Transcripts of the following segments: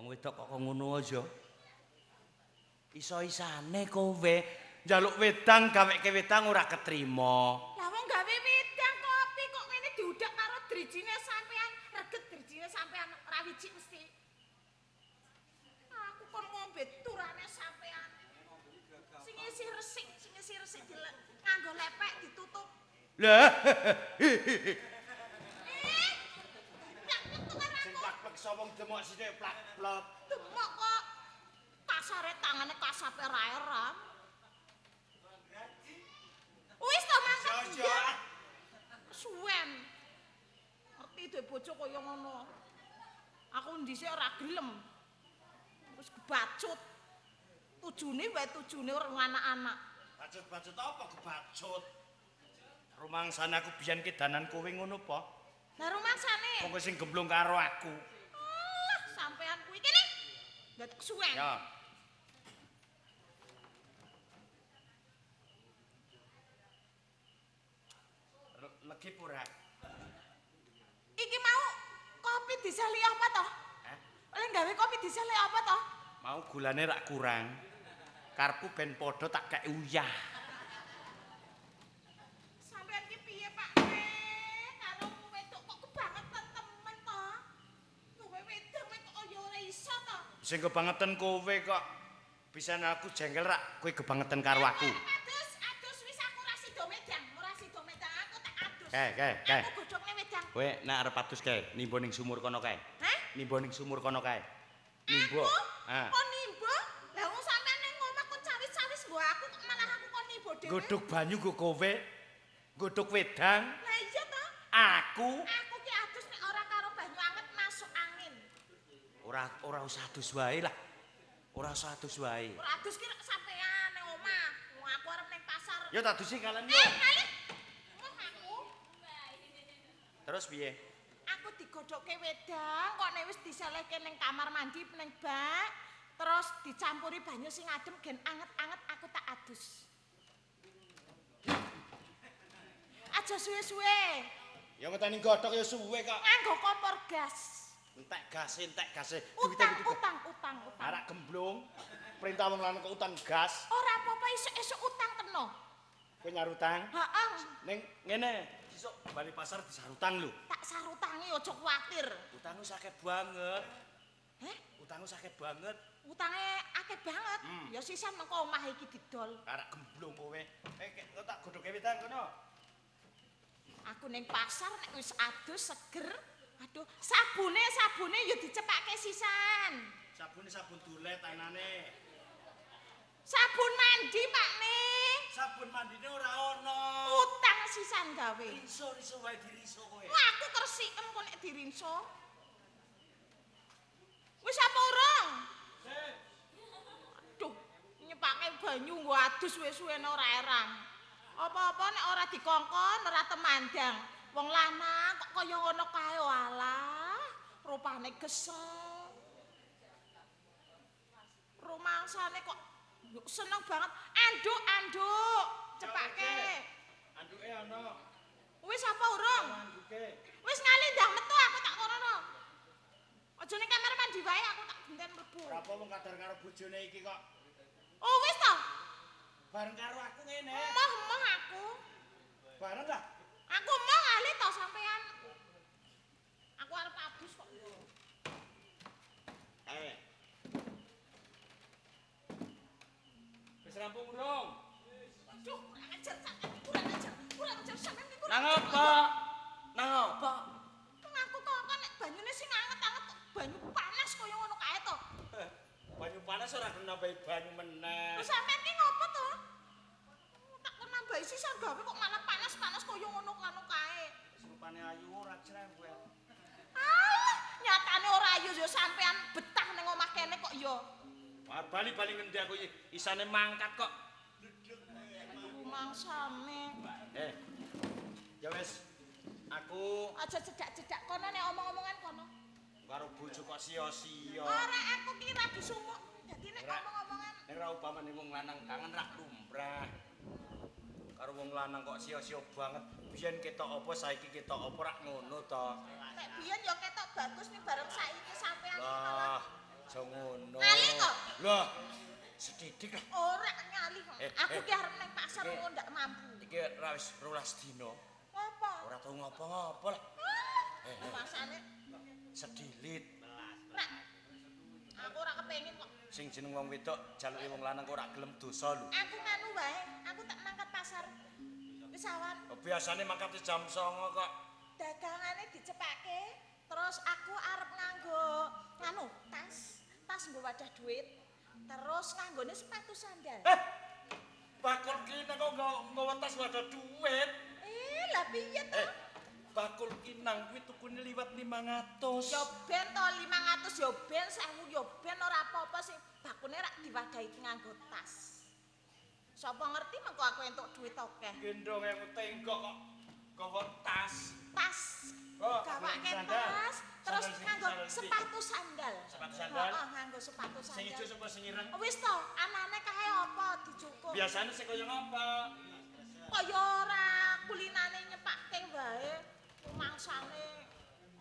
Wong wedok kok ngono aja. Iso-isane kowe njaluk wedang gaweke wedang ora ketrima. Lah wong gawe wedang kopi kok ngene diudak karo drijine sampean, reget drijine sampean ora wiji mesti. Aku kon ngombe turane sampean. Sing isih resik, sing isih resik nganggo lepek ditutup. Lah. Plak-plak to karo Sing aku. plak-plak sapa wong demok sithik plak-plak. Demok kok. Kasare tangane kasape ra eram. Wis to mangkat. Suwen. Ngerti duwe bojo kaya ngono. Aku dhisik ora gelem. Wis kebacut. Tujune wae tujune ora anak-anak. Bacut-bacut apa kebacut? Rumangsane aku biyen kedanan kowe ngono apa? Lah rumangsane. Wong sing gemblung karo aku. Alah, sampean kuwi kene. Dadi kesuwen. Ya. Legi ora? Iki mau kopi diseli apa toh? Hah? Oleh gawe kopi diseli apa toh? Mau gulane rak kurang. Karepku ben padha tak kei uyah. Sampean ki piye, Pak? Karo wedok kok kebangetan temen to? Kowe wedok kok ya ora iso to? Sing kebangetan kowe kok. Bisa aku jengkel rak kowe kebangetan karo aku. Adus, adus wis aku ora sida medang, ora sida medang aku tak adus. Kae, kae, kae. Aku godhogne wedang. Kowe nek arep adus kae, nimbo ning sumur kono kae. Hah? Nimbo ning sumur kono kae. Nimbo. Aku? Ah. Kon nimbo? Lah wong sampean ning omah kon cawis-cawis nggo aku kok malah aku kon nimbo dhewe. Godhog banyu nggo kowe. Godhog wedang. Lah iya to. Aku Aku ki adus nek ora karo banyu anget masuk angin. ora usah adus wae lah. Ora usah adus wae. Ora adus ki sampean ning omah. Wong aku arep ning pasar. Ya tak adusi kalian yo. Kali. Moh aku. Terus piye? Aku digodhokke wedang kok nek wis diselehke ning kamar mandi ning bak, terus dicampuri banyu sing adem gen anget-anget aku tak adus. Aja suwe-suwe. Ya ngenteni godhog ya suwe kok. Nganggo kompor gas. Entek gase, entek gase. Utang, utang, utang, utang. Arak gemblung. Perintah wong lanang kok utang gas. Ora apa-apa esuk-esuk utang kena. Kowe nyar utang. Heeh. Ning ngene, sesuk bali pasar disarutang lho. Tak sarutangi aja kuwatir. Utangmu akeh banget. Heh? Utangmu akeh banget. Utange akeh banget. Ya sisan mengko omah iki didol. Arak gemblung kowe. Kok tak godhoke wedang kono. Aku ning pasar nek wis adus seger. Aduh, sabune ya dicepake sisan. Sabune sabun dulet anane. Sabun mandi, Pak Ne. Sabun mandine ora ana. Utang sisan gawe. Riso-riso wae diriso kowe. Wah, aku kersiken kok nek dirinso. Wis apa urung? Aduh, nyepake banyu nggo adus suwe-suwene ora erang. Apa-apa nek ora dikongkon ora temandang. Wong lanang kok kaya ngono kae alah, rupane geseng. Rumangsane kok seneng banget. Anduk, anduk, cepake. Anduke ana. Wis apa urung? Anduke. Wis ngali ndang metu aku tak kono. Aja ning kamar mandi wae aku tak genten mlebu. Ora apa wong kadar karo bojone iki kok. Oh wis to. Bareng karo aku ngene. Emoh-emoh aku. Bareng lah. Aku emoh ngali to sampean. Aku arep adus kok. Wis rampung urung? Aduh, kurang ajar sampean, kurang ajar. Kurang ajar sampean iki kurang. Nang apa? Nang apa? Wong aku kok nek banyune sing anget-anget kok banyu panas kaya ngono kae to. Banyu panas ora kena nambahi banyu meneh. Lho sampean ki ngopo to? Tak kon nambahi sisan gawe kok malah panas-panas kaya ngono kano kae. Rupane ayu ora cerewet. Alah, nyatane ora ayu ya sampean betah ning omah kene kok ya. Wah, bali-bali ngendi aku iki isane mangkat kok. Rumangsane. Ya wis. Aku Aja cedak-cedak kono nek omong-omongan kono. karo bojo kok sia-sia. Ora aku ki ra sumuk. Dadi nek omong-omongan Nek ora upamane wong lanang kangen rak lumrah. Karo wong lanang kok sia-sia banget. Biyen ketok apa saiki ketok apa rak ngono to. Nek biyen ya ketok bagus ning bareng saiki sampean iki malah Lah, Lah, sedidik lah. Ora nyali kok. Aku ki arep ning pasar kok ndak mampu. Iki ra wis 12 dina. Apa? Ora tau ngopo-ngopo lah. Masane sedilit. Nek aku ora kepengin kok. Sing jeneng wong wedok jaluke wong lanang kok ora gelem dosa lho. Aku nganu wae, aku tak mangkat pasar. Wis awan. Oh, biasane mangkat jam 09.00 kok. Dagangane dicepake, terus aku arep nganggo nganu tas, tas nggo wadah duit. Terus nganggone sepatu sandal. Bakul kinang kok nggawa tas wadah duit. Lah piye to? Bakul kinang kuwi tukune liwat 500. Ya ben to 500 ya ben 1000 ya ben ora apa-apa sing bakune rak diwadahi nganggo tas. Sapa ngerti mengko aku entuk duit akeh. Gendong aku tenggok kok gawa tas. Tas. Oh, gawake tas terus nganggo sepatu sandal. Sepatu sandal? Heeh, nganggo sepatu sandal. Sing ijo sapa sing ireng? Wis to, anane kae apa dicukup. Biasane sing kaya ngapa? Kaya ora kulinane nyepake wae. Mangsane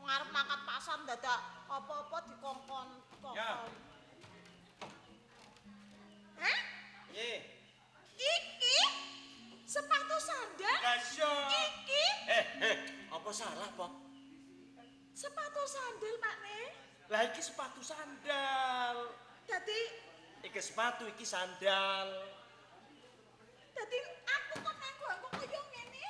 ngarep mangkat pasar dadak apa-apa dikongkon kongkon. Ya. Hah? Piye? Iki sepatu sandal? Lah iya. Iki? Apa salah, Pok? Sepatu sandal, Pak Ne. Lah iki sepatu sandal. Dadi iki sepatu, iki sandal. Dadi aku kok nganggo kaya ngene.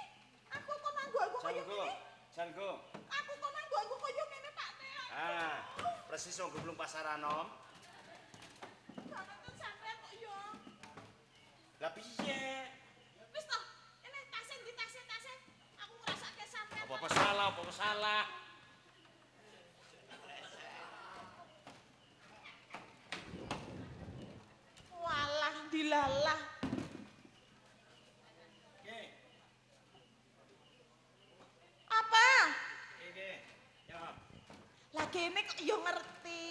Aku kok nganggo kaya ngene. Janggo. Aku kok nganggo kaya ngene, Pak Ne. Ah, persis wong gemblung pasar anom. Banget sampean kok yo. Lah piye? Wis toh, ini tase ndi tase tase. Aku ngrasake sampean. Apa-apa salah, apa-apa salah. Walah dilalah. Oke. Apa? Iki. Ya. Lah kene kok yo ngerti.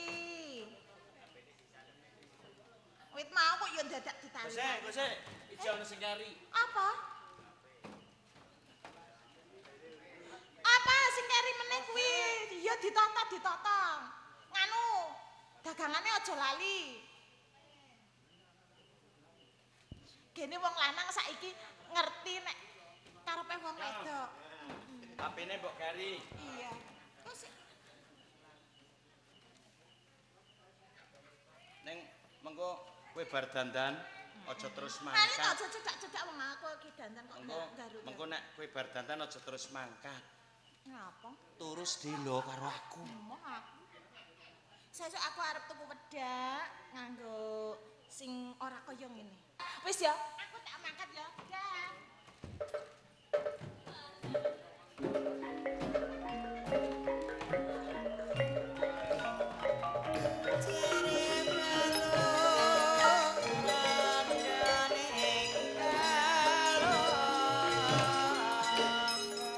Wit mau kok yo dadak ditarik. Gose, gose, iki ono sing kari. Apa? Apa sing kari meneh kuwi? Ya ditata, ditata. Nganu, dagangane aja lali. Gene wong lanang saiki ngerti nek karepe wong wedok. HP-ne mbok kari. Iya. Kok sik ning mengko kowe bar dandan aja terus mangkat. Lali mangkat. aja cedak-cedak wong aku iki dandan kok garu. Mengko nek kowe bar dandan aja terus mangkat. Ngapa? Turu sedelo karo aku. Emoh aku. Sesuk aku arep tuku wedak nganggo sing ora kaya ngene. Wis ya, aku tak mangkat ya. Dah.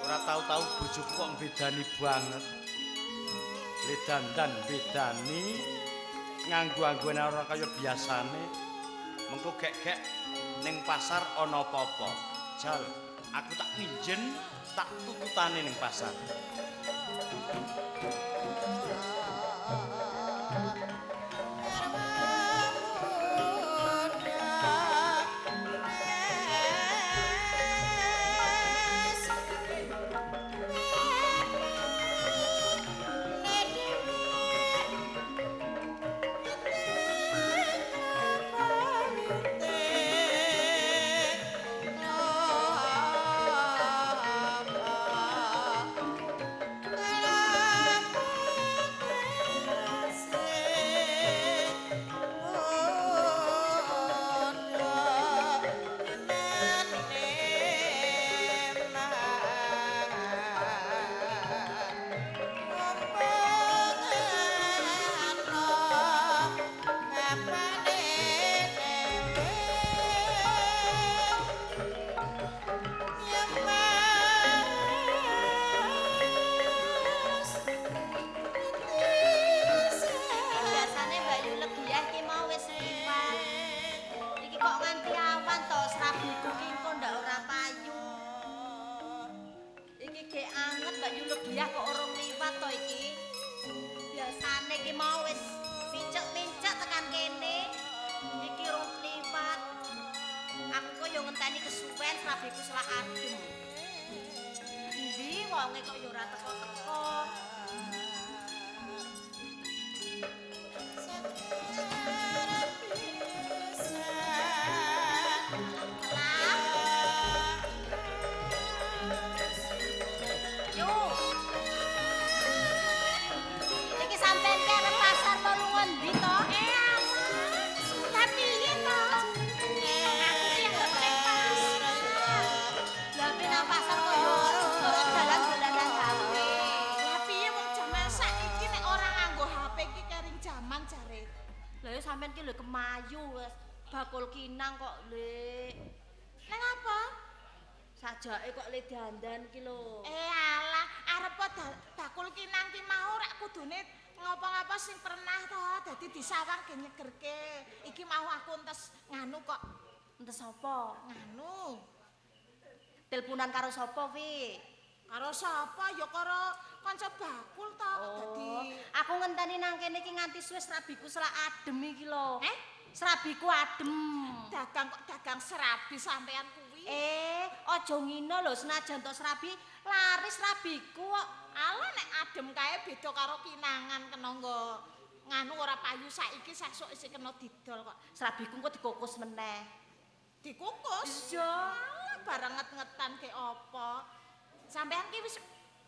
Ora tau-tau bojoku kok mbedani banget. Le dandan bedani nganggo-anggone ora kaya biasane. Mengko gek-gek ning pasar ana apa-apa. Jal, aku tak minjen, tak tututane ning pasar. Bye. Wonge kok ya ora teko-teko. Yo. Iki sampean ki arep pasar to lunga ndi to? Lah piye to? Aku ki arep ning pasar. Lah piye nang pasar kok yo ora dalan-dolanan HP. Lah piye wong jaman saiki nek ora nganggo HP ki kering jaman jare. Lah ya sampean ki lho kemayu wis bakul kinang kok, Lek. Nang apa? Sajake kok le dandan ki lho. Alah, arep bakul kinang ki mau rak kudune ngopo-ngopo sing pernah to, dadi disawang ge nyegerke. Iki mau aku entes nganu kok, Entes sapa? nganu. Teleponan karo sapa wi? Karo sapa ya karo kanca bakul to kok dadi. Aku ngenteni nang kene iki nganti suwe serabiku selak adem iki lho. Eh? Serabiku adem. Dagang kok dagang serabi sampean kuwi. Aja ngino lho senajan tok serabi laris serabiku kok. Alah nek adem kae beda karo kinangan kena nggo nganu ora payu saiki sesuk isih kena didol kok. Serabiku engko dikukus meneh. Dikukus. Iya. Alah bareng nget-ngetan ke apa? Sampean ki wis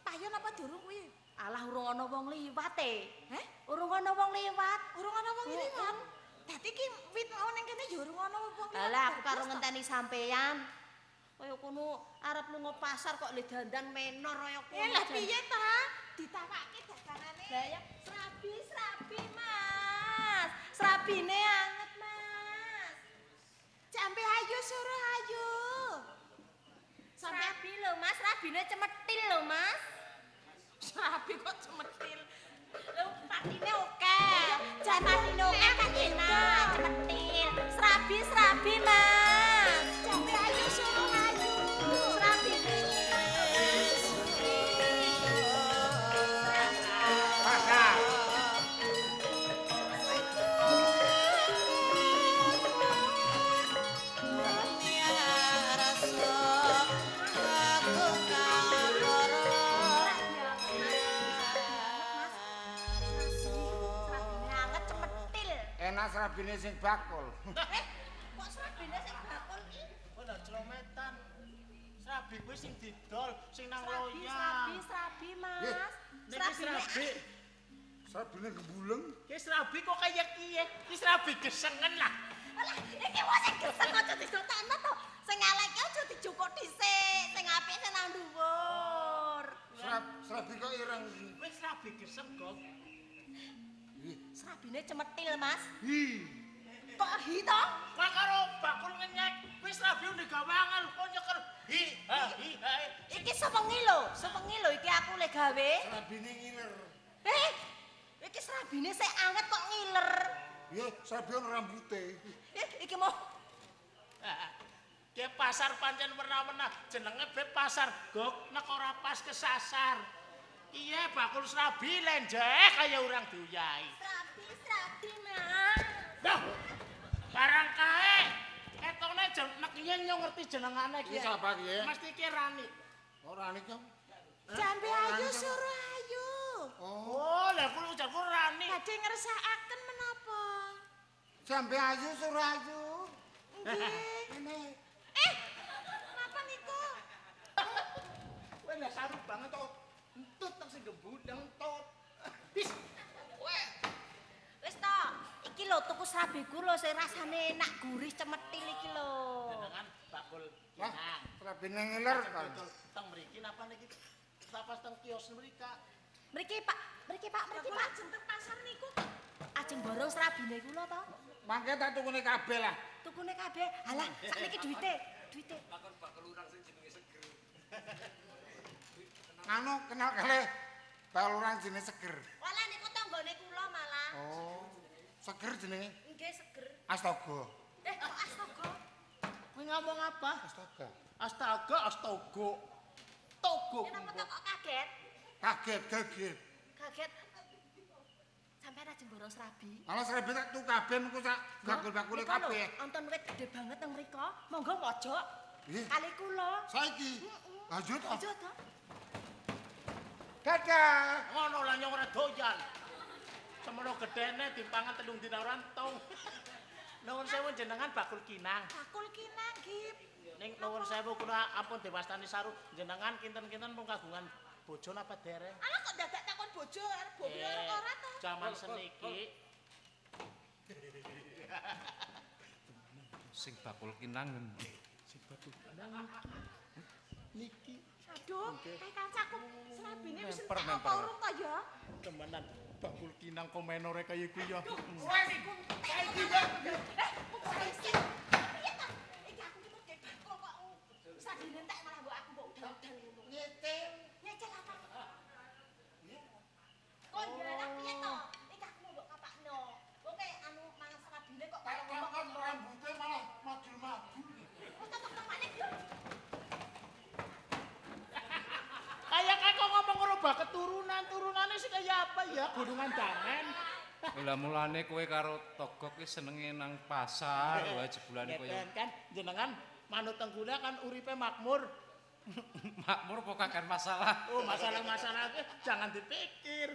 payon apa durung kuwi? Alah urung ana wong liwat e. Heh? Urung ana wong liwat. Urung ana wong liwat. Dadi ki wit mau ning kene ya urung ana wong liwat. Alah aku karo ngenteni sampean. Kaya kono arep lunga pasar kok le dandan menor kaya kono. Lah piye ta? Ditawake dagangane. Lah ya serabi, serabi Mas. Serabine anget Mas. Jambe ayu suruh ayu. Serabi lho Mas, serabine cemetil lho Mas. Serabi kok cemetil. Lho patine akeh. Jan patine akeh kan enak, cemetil. Serabi, serabi Mas. Jambe ayu suruh ayu. Serabine. Pasar. Serabine anget cemetil. Enak serabine sing bakul. Kok serabine sing bakul ki? Ora celometan. Serabi kuwi sing didol, sing nang Serabi, loyang. serabi, serabi Mas. Niki serabi. Serabine gembuleng. Ki serabi kok kaya kiye? Ki serabi gesengen lah. Alah, iki wong sing geseng aja didotakno to. Sing elek ki aja dijukuk dhisik, sing apik sing nang dhuwur. Serabi kok ireng iki. Wis serabi geseng, Gong. Serabine cemetil, Mas. Hi. Kok hi to? Kowe karo bakul ngenyek, wis serabi digawe angel kok nyekel. Hi, ha, hi, ha. Iki sewengi lho, sewengi lho iki aku le gawe. Serabine ngiler. Iki serabine sik anget kok ngiler. Ya, serabi ono rambute. Iki mau Ki pasar pancen werna-werna, jenenge be pasar gok nek ora pas kesasar. Iya bakul serabi lenjeh kaya urang diuyahi. serabi, serabi, Mas. Lah, barang kae ketone nek yen yo ngerti jenengane Iki sapa ki? Mesti ki Rani. Ora niki. Jambe ayu suruh ayu. Oh. Oh, lah kuwi ujarku Rani. Badhe ngersakaken menapa? Jambe ayu suruh ayu. Nggih. Ini Napa niku? Kowe lah saru banget to. Entut tok sing gembundeng entut. Wis. Kowe Wis to, iki lho tuku serabiku lho sing rasane enak gurih cemetil iki lho. jenengan bakul Lah, kinang. serabine ngiler kan. Teng mriki napa niki? Sapa teng kios mriki? Mriki Pak, mriki Pak, mriki Kula Pak. ajeng teng pasar niku. Ajeng borong serabine kula to. Mangke tak tukune kabeh lah. Tukune kabeh. Alah, sakniki duwite, duwite. Anu kenal kali baluran jenenge Seger. Walah niku tanggane kula malah. Oh. Seger jenenge. Nggih, seger. Astaga. Kok astaga? Kowe ngomong apa? Astaga. Astaga, astaga. Togo. Kenapa to kok kaget? Kaget, kaget. Kaget. Sampeyan ajeng borong serabi. Ala serabi tak tuku kabeh mengko sak bakul-bakule Mriko lho, kabeh. Wonten wit gedhe banget teng mriko. Monggo mojok. Nggih. Kali kula. Saiki. Heeh. Lanjut ah. Lanjut to. Dadah. Ngono lah nyong ora doyan. Semono gedene dipangan telung dina ora entung. Nuwun sewu jenengan bakul kinang. Bakul kinang nggih. Ning nuwun sewu kula ampun dewastani saru jenengan kinten-kinten pun kagungan bojo napa dereng? Alah kok dadak takon bojo arep bojo arep ora to? Jaman seniki Sing bakul kinang ngendi? Niki Aduh, kae kancaku serabine wis Memper, entek apa memper. urung to ya? temenan bakul kinang komenore kaya iku ya. Wes iku saiki Eh, kok saiki? Piye to? Iki aku ki medhe bakul kok. Serabine entek malah mbok aku mbok udal-udal ngono. Nyicil. Nyecel apa? Kok ya piye to? Iki aku mau mbok kapakno. Wong kayak anu mangan serabine kok Tak malah kongkon rambutnya malah maju-maju. Kok tok-tokane yo. Kayak kayak kok ngomong ngerubah keturunan, turunannya sih kayak apa ya? Gunungan dangan. Lah mulane kowe karo Togok ki senenge nang pasar wae jebulane koyo Ngeten kan jenengan manut teng kula kan uripe makmur. makmur apa kakean masalah. Oh, masalah-masalah itu jangan dipikir.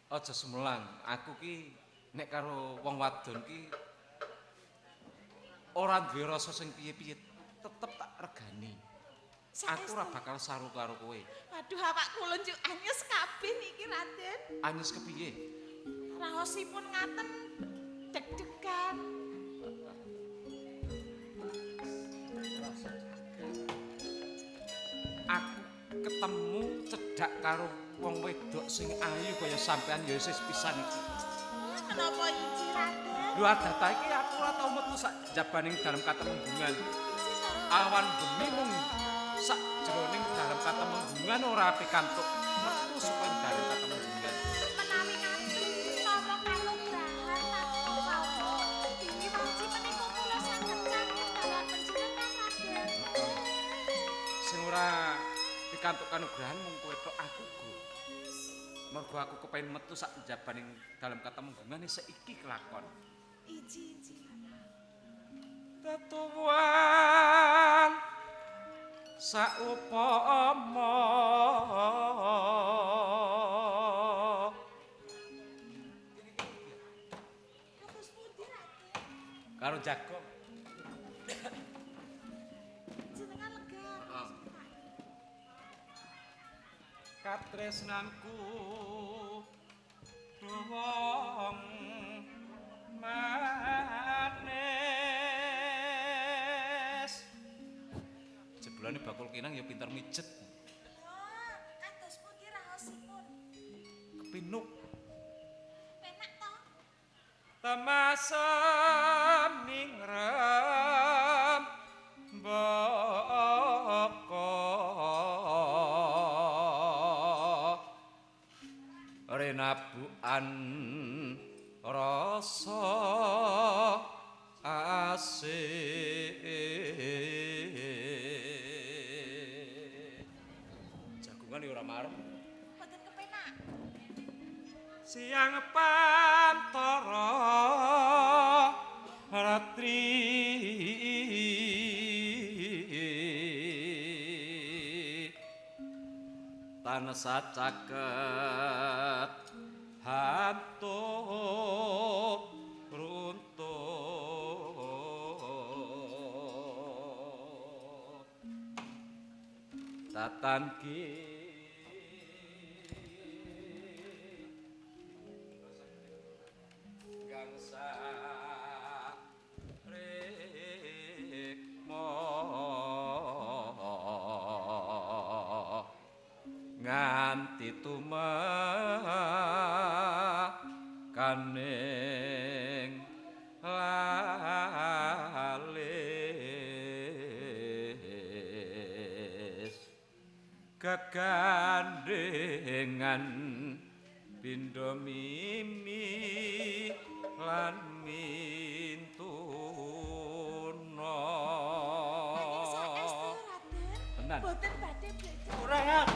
Aja sumelang, aku ki nek karo wong wadon ki ora duwe rasa sing piye-piye, tetep tak regani. Aku ora bakal saru karo kowe. Waduh, awak kula njuk anyes kabeh niki Raden. Anyes kepiye? Raosipun ngaten deg-degan. Aku ketemu cedhak karo wong wedok sing ayu kaya sampean ya isih pisan iki. Menapa iji Raden? Lho adata iki aku ora tau metu sak jabaning dalem katemenggungan. Awan bengi mung sak jroning dalem katemenggungan ora pikantuk metu saka dalem katemenggungan. Menawi ngaten napa kanugrahan tanpa ini wanci menika kula saged caket kaliyan panjenengan Raden. Sing ora pikantuk kanugrahan mung kowe tok aku go. Mergo aku kepengin metu sak jabaning dalem katemenggungan saiki kelakon. Iji iji. Tetuwan saupama Kados pundi Raden? Karo jago Jenengan lega. Katresnanku wong manis. Jebulane bakul kinang ya pinter mijet. Oh, kados pundi raosipun? Kepinuk Penak to? temasem ningrem boko renabukan rasa asih. Jagungan ya ora marem. Mboten kepenak. Siang pantara ratri tansah caket hantuk runtuh tatan ki gangsa rikma nganti tumekaning lalis kegandengan pindha mimi lan mintuna. Nanging saestu Raden, Tenan. mboten badhe blejer. Kurang.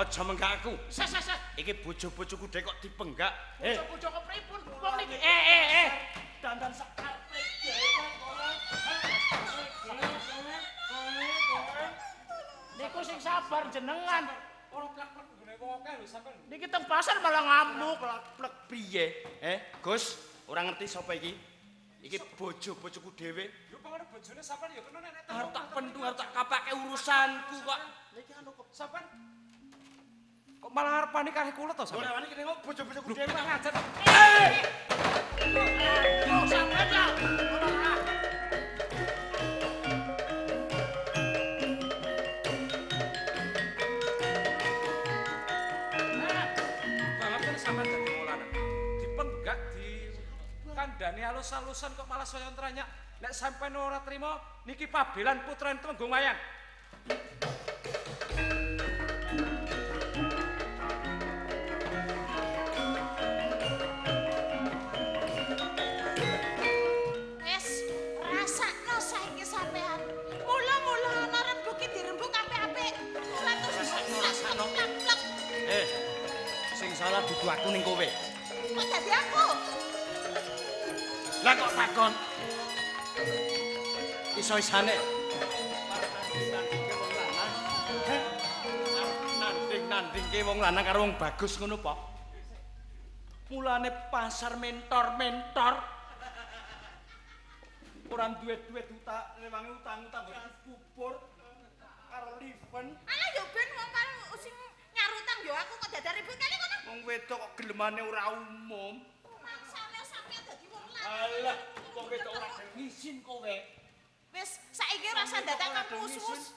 Aja menggak aku. Seh seh seh. Iki bojo-bojoku dhewe kok dipenggak. Bojo-bojo kok pripun? Wong niki Dandan sak karepe dhewe ora. Niku sing sabar jenengan. Ora plek-plek nggone wong akeh lho sampean. Niki teng pasar malah ngamuk. Plek-plek piye? Gus, ora ngerti sapa iki? Iki bojo-bojoku dhewe. Yo pengen bojone sampean ya kena nek Arep tak pentu, arep tak kapake urusanku kok. Niki anu kok sampean kok malah arep panik kalih kula to sampean. Ora wani kene kok bojo-bojoku dhewe. Kurang ajar. Lho sampean ya. Ora. Banget kan sampean dadi wong lanang. Dipenggak di kandhane alus-alusan kok malah saya nranyak. Nek sampean ora trima niki pabelan putrane Tumenggung Mayang. Wis rasakno saiki sampean. Mula-mula ana rembug ki dirembug apik-apik. Ora terus Rasakno. plak-plak. Sing salah dudu aku ning kowe. Kok dadi aku? Lah kok takon? Iso-isane. Nanding-nandingke wong lanang karo wong bagus ngono po. Mulane pasar mentor-mentor. Ora duwe-duwe utang, rewangi utang-utang nggo bubur karo liven. Alah yo ben wong karo sing nyarutang yo aku kok dadak ribut kali kono. Wong wedok kok gelemane ora umum. Mangsane sampean dadi wong lanang. Alah, wong wedok ora ngisin kowe. Wis saiki ora usah dadak kamu us.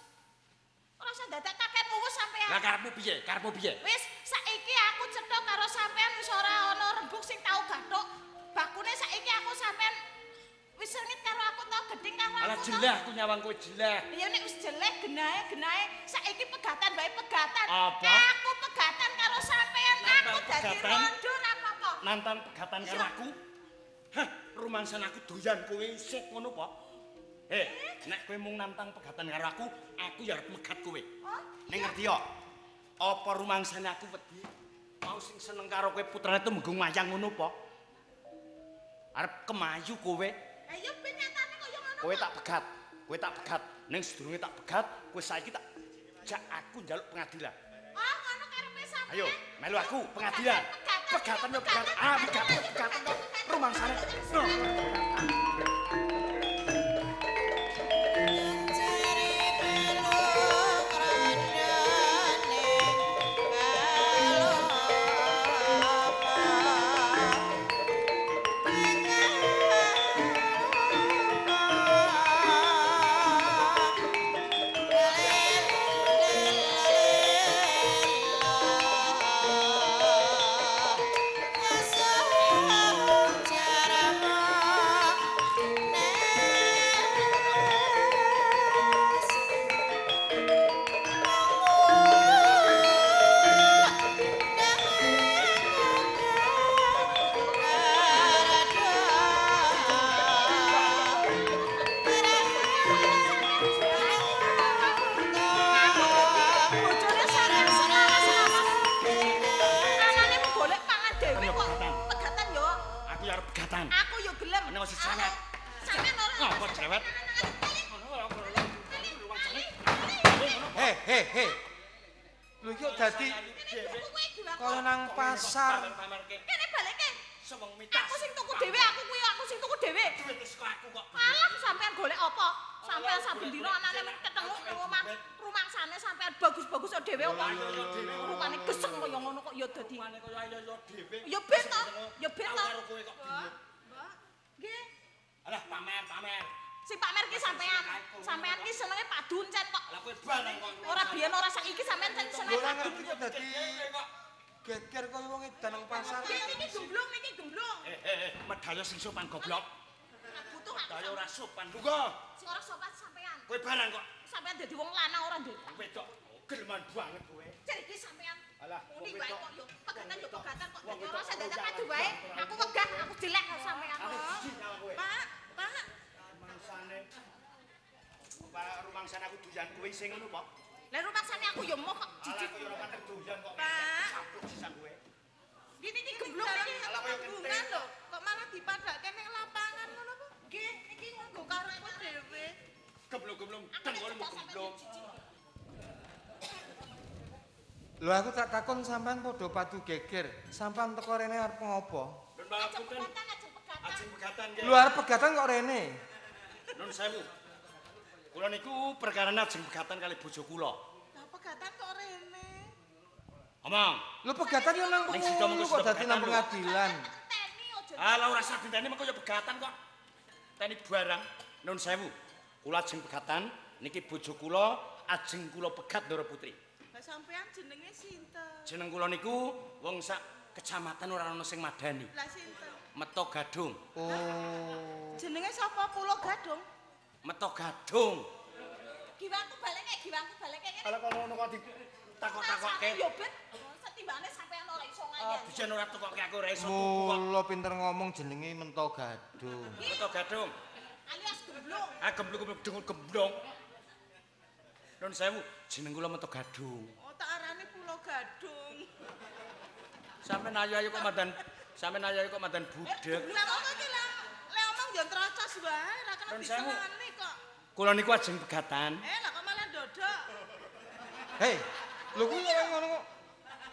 Ora usah dadak kakek muwus sampean. Lah karepmu piye? Karepmu piye? Wis saiki aku cetha karo sampean wis ora ana rembug sing tau gathuk. Bakune saiki aku sampean wis sengit karo aku tau gedhing karo aku. Alah jeleh aku nyawang kowe jeleh. Ya nek wis jeleh genahe-genahe saiki pegatan wae pegatan. Apa? Aku pegatan karo sampean, aku dadi rondo ora apa-apa. Nantang pegatan karo aku? Hah, rumangsan aku doyan kowe isih ngono po. Nek kowe mung nantang pegatan karo aku, aku ya arep megat kowe. Oh, Ning ngerti yo? Apa rumangsane aku wedi mau sing seneng karo kowe putrane Tumenggung Mayang ngono po? Arep kemayu kowe. Lah ya ben nyatane kaya ngono. Kowe tak pegat, kowe tak pegat. Ning sedurunge tak pegat, kowe saiki tak jak aku njaluk pengadilan. Oh, ngono karepe sampean. Ayo, melu aku pengadilan. Pegatan yo pegatan. Ah, pegatan pegatan kok rumangsane. No. Bojone sampean selaras-selaras. Anane mung golek pangan dhewe kok pegatan yo. Aku ya arep pegatan. Aku yo gelem. Ana wis cerewet. Sampean ora. Ngapa cerewet? He. Lho iki kok dadi kaya nang pasar. Kene baleke. Seweng mitas. Aku sing tuku dhewe, aku kuwi aku sing tuku dhewe. Duit wis kok aku kok. Alah sampean golek apa? Sampean saben dina anane mung ketenguk nang omah. Rumangsane sampean bagus-bagus dhewe apa? Rupane geseng kaya ngono kok ya dadi. Rupane kaya ayo dhewe. Ya ben to, ya ben to. Karo kowe kok gelem. Mbak, nggih. Alah pamer-pamer. Sing pamer ki sampean. Sampean ki senenge padun cen kok. Lah kowe bareng kok. Ora biyen ora saiki sampean cen senenge Ora padun. ngerti kok dadi geger kaya wong edan nang pasar. Niki gemblung, niki gemblung. Medhaya sing sopan goblok. Butuh aku. Medhaya ora sopan. Lungguh. Sing ora sopan sampean. Kowe barang kok. Sampean dadi wong lanang ora ndek. Wedok geleman banget kowe. Jar iki sampean. Alah, Muni wong wae wedok. kok yo pegatan yo pegatan kok Wong dadi ora wedok usah dadak kowe padu wae. Aku wegah, aku jelek karo sampean. Aku jijik karo kowe. Pak, Pak. Rumangsane. Pak rumangsane aku doyan kowe sing ngono, Pak. Lah rumangsane aku yo moh kok jijik. Alah, kowe ora patek doyan. Doyan kok. Pak. Sapluk sisan kowe. Nggih niki gemblung niki tanggungan lho. Kok malah dipadhakke ning lapangan ngono apa? Nggih, niki nganggo karepku dhewe. Gemblung-gemblung dengkulmu gemblung. Lho aku tak takon sampean padha padu geger. Sampean teko rene arep ngopo? Nun pangapunten. Ajeng pegatan nggih. Lho arep pegatan kok rene? Nun sewu. Kula niku perkarane ajeng pegatan kali bojo kula. Lah pegatan kok rene? Omong. Lho pegatan yo nang Ning sida mengko penghulu kok sida dadi nang pegatan lho. pengadilan. Teni aja. Alah ora usah dinteni mengko ya pegatan kok. Teni barang. Nun sewu. Kula ajeng pegatan niki bojo kula ajeng kula pegat Ndara Putri. Lah sampean jenenge sinten? Jeneng kula niku wong sak kecamatan ora ana sing madani. Lah sinten? Meto Gadung. Oh. Jenenge sapa? Pulo Gadung. Meto Gadung. Giwangku baleke, giwangku baleke ngene. Ala kono ngono kok ditakok-takokke. Yo ben, setimbane sampean ora iso Ah, ngayal. biyen ora tukokke aku ora iso tuku kok. Mula pinter ngomong jenenge Mento Gadung. Meto Gadung. Alias gemblung. Ah gemblung-gemblung dengul gemblong. Nun sewu, jeneng kula Meto Gadung. Oh, tak arani Pulo Gadung. Sampeyan ayo-ayo kok mandan, sampeyan ayo-ayo kok mandan budheg. Lah kok iki lah le omong yo trocos wae, ora kena Nun sewu. diseneni kok. Kula niku ajeng pegatan. Eh, lah kok malah ndodok. Hei, lho kuwi kok ngono kok.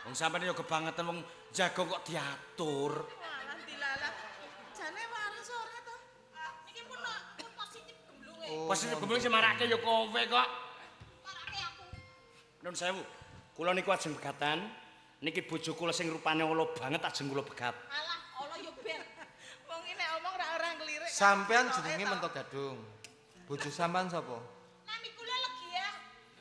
Wong sampeyan yo kebangetan wong jago kok diatur. Walah dilalah. Jane waras ora to? Niki pun pun positif gemblunge. Oh, Posisi gemblung sing marake yo kowe kok. Marake aku. Nun sewu. Kula niku ajeng pegatan. Niki bojo kula sing rupane ala banget ajeng kula pegat. Alah, ala yo ben. Wong iki nek omong ora ora nglirik. Sampean jenenge Mento Gadung. Bojo sampean sapa? Nami kula Legiyah.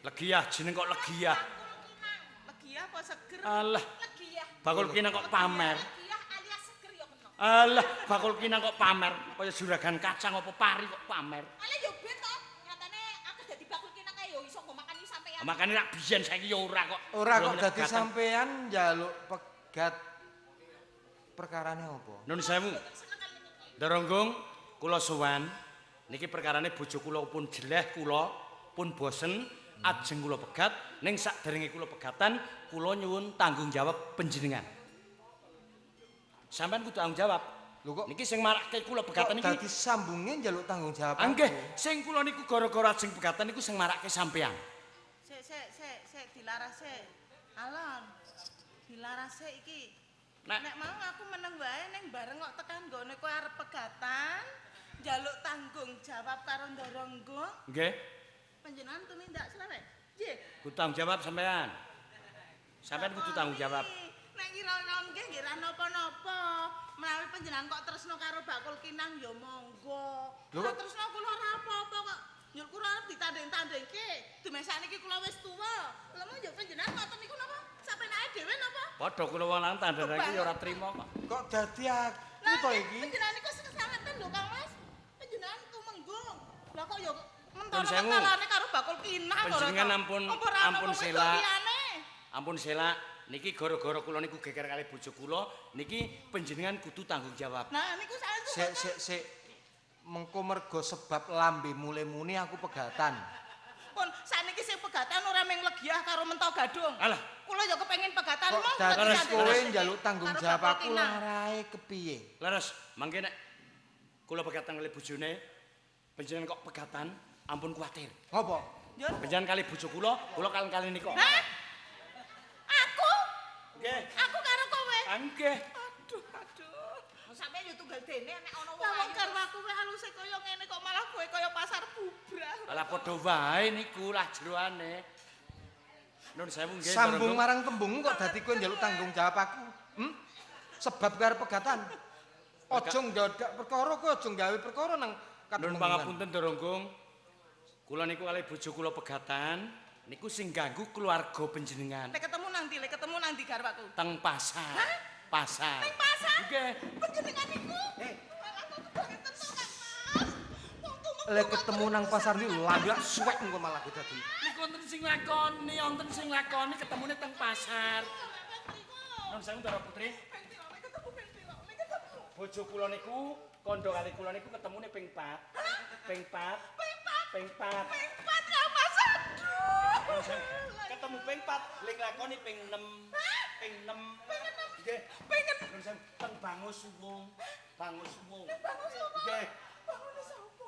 Legiyah jeneng kok Legiyah. Bakul kinang. Legiyah apa seger? Alah, Legiyah. bakul kinang kok pamer. Legiyah alias seger yo kena. Alah, bakul kinang kok pamer. Kaya juragan kacang apa pari kok pamer. Alah yo ben to. Nyatane aku dadi bakul kinang kae yo iso nggo makani sampean. Makane rak biyen saiki ya ora kok. Ora kok Belum dadi pegatan. sampean njaluk pegat perkarane apa? Nun sewu. Ndoronggung kula sowan niki perkarane bojo kula pun jeleh kula pun bosen ajeng kula pegat ning sakderenge kula pegatan kula nyuwun tanggung jawab panjenengan. Sampeyan kudu tanggung jawab. Lho kok Niki sing marake kula kok pegatan niki. dadi sambunge njaluk tanggung jawab? Ah, nggih, sing kula niku gara-gara ajeng pegatan niku sing marake sampeyan. Sik sik sik sik dilaras sik. Alon. Dilaras sik iki. Nek Nek mau aku meneng wae ning bareng kok tekan nggone kowe arep pegatan, njaluk tanggung jawab karo Ndoronggo, nggih, panjenengan tumindak slewek. Nggih. kudu tanggung jawab sampeyan. Sampeyan kudu tanggung jawab. Nek kira-kira nggih nggih ra napa-napa. Menawi panjenengan kok tresno karo bakul kinang ya monggo. Lho Ora kok- tresno kula ora apa-apa kok. Nyul kula arep ditanding-tandingke. Dumeh sakniki kula wis tuwa. Lha mong yo panjenengan ngoten niku napa? Sapenake dhewe napa? Padha kula wong lanang tandhane iki ya ora trima kok. Kok dadi aku to iki? Panjenengan niku kesangetan lho Kang Mas. Panjenengan tumenggung. Lah kok yo Nun sewu. mentara-mentarane karo bakul kinang ora Panjenengan to? ampun- Apa ora ana ampun wong wedok selak. liyane? Ampun selak, niki gara-gara kula niku geger kali bojo kula, niki panjenengan kudu tanggung jawab. Nah niku saestu Sik sik sik. Mengko mergo sebab lambe mule muni aku pegatan. Pun sakniki sing pegatan ora mung Legiyah karo Mento Gadung. Alah. Kula ya kepengin pegatan Kok mong dadi Leres, kowe leres. njaluk tanggung Karo jawab bakul aku kinang. larae kepiye? Leres, mangke nek kula pegatan kali bojone, panjenengan kok pegatan, ampun kuwatir. Ngopo? Njur. Panjenengan kali bojo kula, kula kalen-kalen nika. Hah? Aku? Nggih. Aku karo kowe? Ah, nggih. Aduh, aduh. Sampeyan yo tunggal dene nek ana wong Lah wong ayu. garwaku wae aluse kaya ngene kok malah kowe kaya pasar bubrah. Alah padha wae niku lah jeroane. Nun sewu nggih. Sambung Ndoronggung. marang tembung kok dadi kowe njaluk tanggung jawab aku. Hmm? Sebab kowe arep pegatan. Aja ndadak perkara kowe aja gawe perkara nang Nun katemenggungan. pangapunten Ndoronggung. Kula niku kali bojo kula pegatan, niku sing ganggu keluarga panjenengan. Lek ketemu nang ndi? Lek ketemu nang ndi garwaku? Teng pasar. Pasar. Nang pasar? Nggih. Panjenengan niku? Malah aku kebangetan to Kang Mas. Wong tumenggung Lek ketemu nang pasar iki lambe suwek engko malah aku dadi. Niku wonten sing lakoni, wonten sing lakoni ketemune teng pasar. Nun sewu Ndara Putri. Bojo kula niku kandha kali kula niku ketemune ping 4. Ping 4. Ping 4. Ping 4. Ping 4 ya Mas. Aduh. Ketemu ping 4, ling lakoni ping 6. Ping 6. Ping 6. Nggih. Ping Nun sewu teng Bangosuwung. Bangosuwung. Bangosuwung. Nggih. Bangone sapa?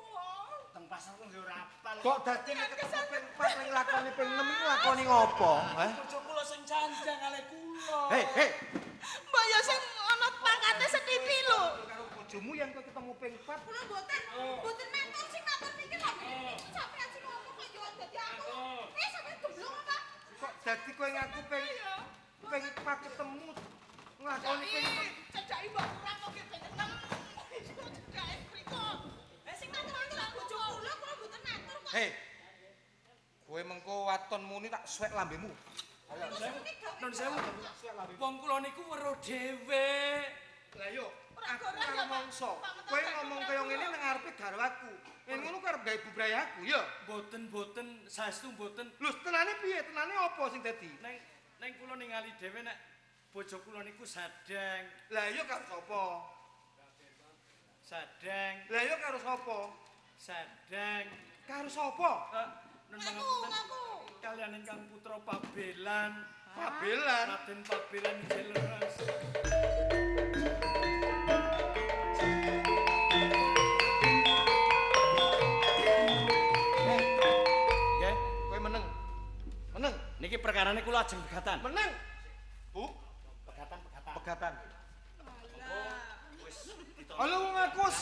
Teng pasar kok nggih ora apal. Kok dadi nek ketemu ping 4 ning lakoni ping 6 iku lakoni ngopo? Heh. Bojo kula sing canjang kalih kula. Hei, hei. Mbok ya sing ana pangkate setipi lho. Karo bojomu yang kowe ketemu ping 4 Kula mboten, mboten matur sing matur niki lho. Sampeyan sing ngomong kok yo dadi aku. Eh sampeyan gemblung apa? Kok dadi kowe ngaku ping ping 4 ketemu nglakoni ping 6. Cedhake mbok kurang kok ping 6. Cedhake mriko. Eh sing matur niki lho bojo kula, kula mboten matur kok. Hei. Kowe mengko waton muni tak suwek lambemu. Nun sewu. Wong kula niku weruh dhewe. Lah yo, aku ora mongso. Kowe ngomong kaya ngene nang ngarepe garwaku. Yen ngono kowe arep gawe bubrayaku ya. Mboten-mboten, saestu mboten. Lho, tenane piye? Tenane apa sing dadi? Neng neng kula ningali dhewe nek bojo kula niku sadeng, Lah iya karo sapa? sadeng, Lah iya karo sapa? sadeng. Karo sapa? Nun Ngaku, pangapunten. ngaku. Kalian ingkang putra Pabelan, Pabelan. Raden Pabelan inggih leres. Hei, Nggih, kowe meneng. Meneng. niki perkarane kula ajeng pegatan. Meneng. Bu, Pegatan, pegatan. pegatan. Wis Halo wong aku wis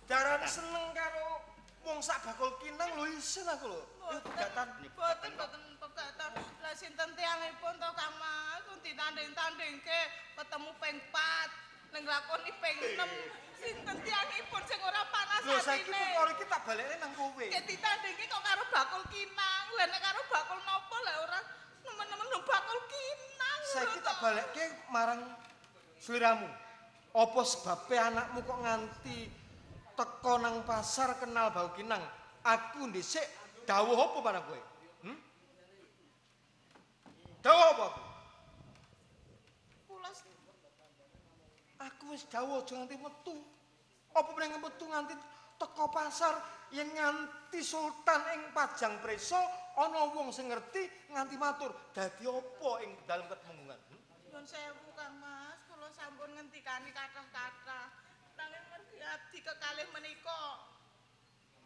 darane seneng karo wong sak bakul kinang lho isin aku lho. Yo pegatan. Boten boten pegatan. Lah sinten tiyangipun to Kang Mas? Ditanding-tandingke ketemu ping 4, ning lakoni ping 6. Sinten tiyangipun sing ora panas Lho saiki atine? perkara iki tak balekne nang kowe. Kayak ditandingke kok karo bakul kinang. Lah nek karo bakul nopo lah ora nemen-nemen lho bakul kinang. Saiki lho tak to. balekke marang sliramu. Apa sebabe anakmu kok nganti teko nang pasar kenal bau kinang? Aku dhisik dawuh apa marang kowe? Hmm? Dawuh apa aku? Kula Aku wis dawuh aja nganti metu. Apa meneh metu nganti teko pasar yen nganti sultan ing Pajang Preso ana wong sing ngerti nganti matur dadi apa ing dalem ketemunggungan? Hmm? Nyun sewu Kang Mas, kula sampun ngentikani kathah-kathah. Nanging mergi abdi kekalih menika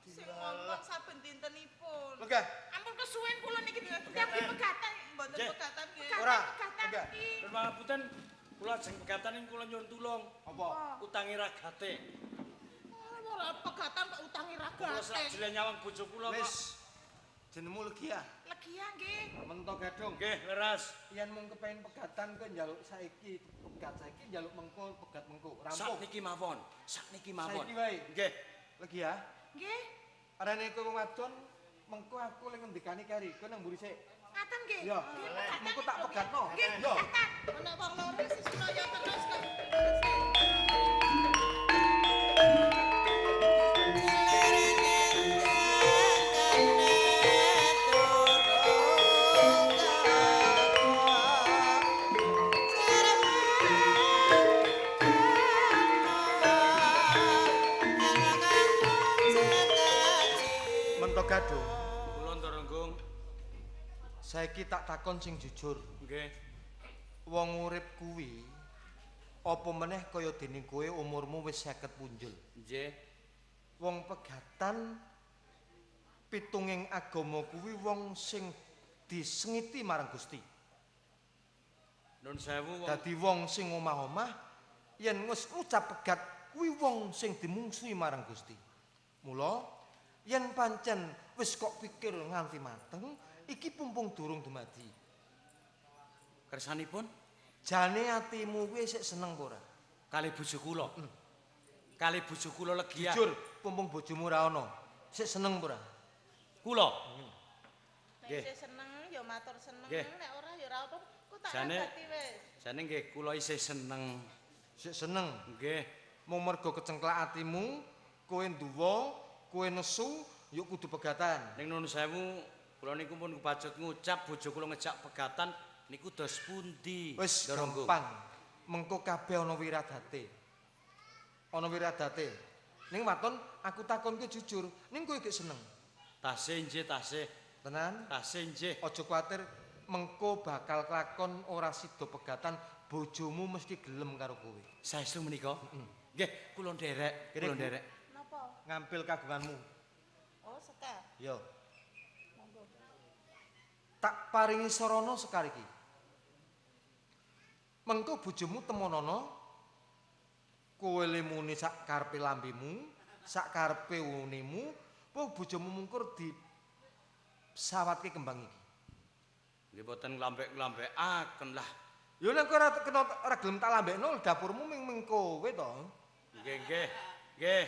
sing ngomong saben dintenipun. Lenggah. Ampun kesuwen kula niki abdi pegatan, mboten Nggih. pegatan nggih. Ora, Pegatan lenggah. iki. Nun pangapunten, kula ajeng pegatan ing kula nyuwun tulung. Apa? Utangi ragate. Ora pegatan kok utangi Kula ragate. sak jelen nyawang bojo kula kok. Wis jenengmu Legia, Legia nggih. Mento Gadung. Nggih, leres. Yen mung kepengin pegatan kowe njaluk saiki, pegat saiki njaluk mengko, pegat mengko. Rampung. Sakniki mawon, sakniki mawon. Saiki wae. Nggih. Legia, Nggih. arane kowe wong wadon, mengko aku le ngendikani kari, kowe nang mburi sik. Ngaten nggih. Ya. Nggih, pegatan Mengko tak niku. pegatno. Nggih, Ya. pegatan. Ana wong loro sisinoyo terus kok. Mento Gadung, Kula Ndoronggung. saiki tak takon sing jujur. Nggih. Wong urip kuwi apa meneh kaya dene kowe umurmu wis 50 punjul. Nggih. Wong pegatan pitunging agama kuwi wong sing disengiti marang Gusti. Nun sewu wong Dadi wong sing omah-omah yen wis ngucap pegat kuwi wong sing dimungsuhi marang Gusti. Mula yen pancen wis kok pikir nganti mateng, iki pumpung durung dumadi. kersanipun Jane atimu kuwi sik seneng apa ora? kalih bojo kula. Kalih bojo kula Legia. Jujur, pumpung bojomu ora ana, sik seneng apa ora? Kula. Nek Nggih. isih seneng ya matur seneng, Nggih. nek ora ya ora apa. Ku tak Jane- ragati wis. Jane nggih kula isih seneng. Sik seneng. Nggih. Mung mergo kecengklak atimu, kowe nduwa, kowe nesu, yuk kudu pegatan. Ning nun sewu kula niku pun kebacut ngucap bojo kula ngejak pegatan niku dos pundi? Wis Ndoronggung? gampang. Mengko kabeh ana wiradate. Ana wiradate. Ning waton aku takon kowe jujur, ning kowe gek seneng. Tasih nggih tasih. Tenan? Tasih nggih. Aja kuwatir mengko bakal kelakon ora sida pegatan, bojomu mesti gelem karo kowe. Saestu menika? Nggih, kula nderek, kula nderek. Napa? Ngampil kagunganmu. Oh, sekar. Yo. Monggo. Tak paringi sarana sekar iki. Mengko bojomu temonono kowe lemune sak karepe lambemu, sak karepe unimu, apa bojomu mungkur di sawatke kembang iki. Nggih boten nglambek-nglambekaken lah. Ya nek kowe ora kena ora gelem tak lambekno dapurmu ming kowe to. Nggih, nggih. Nggih.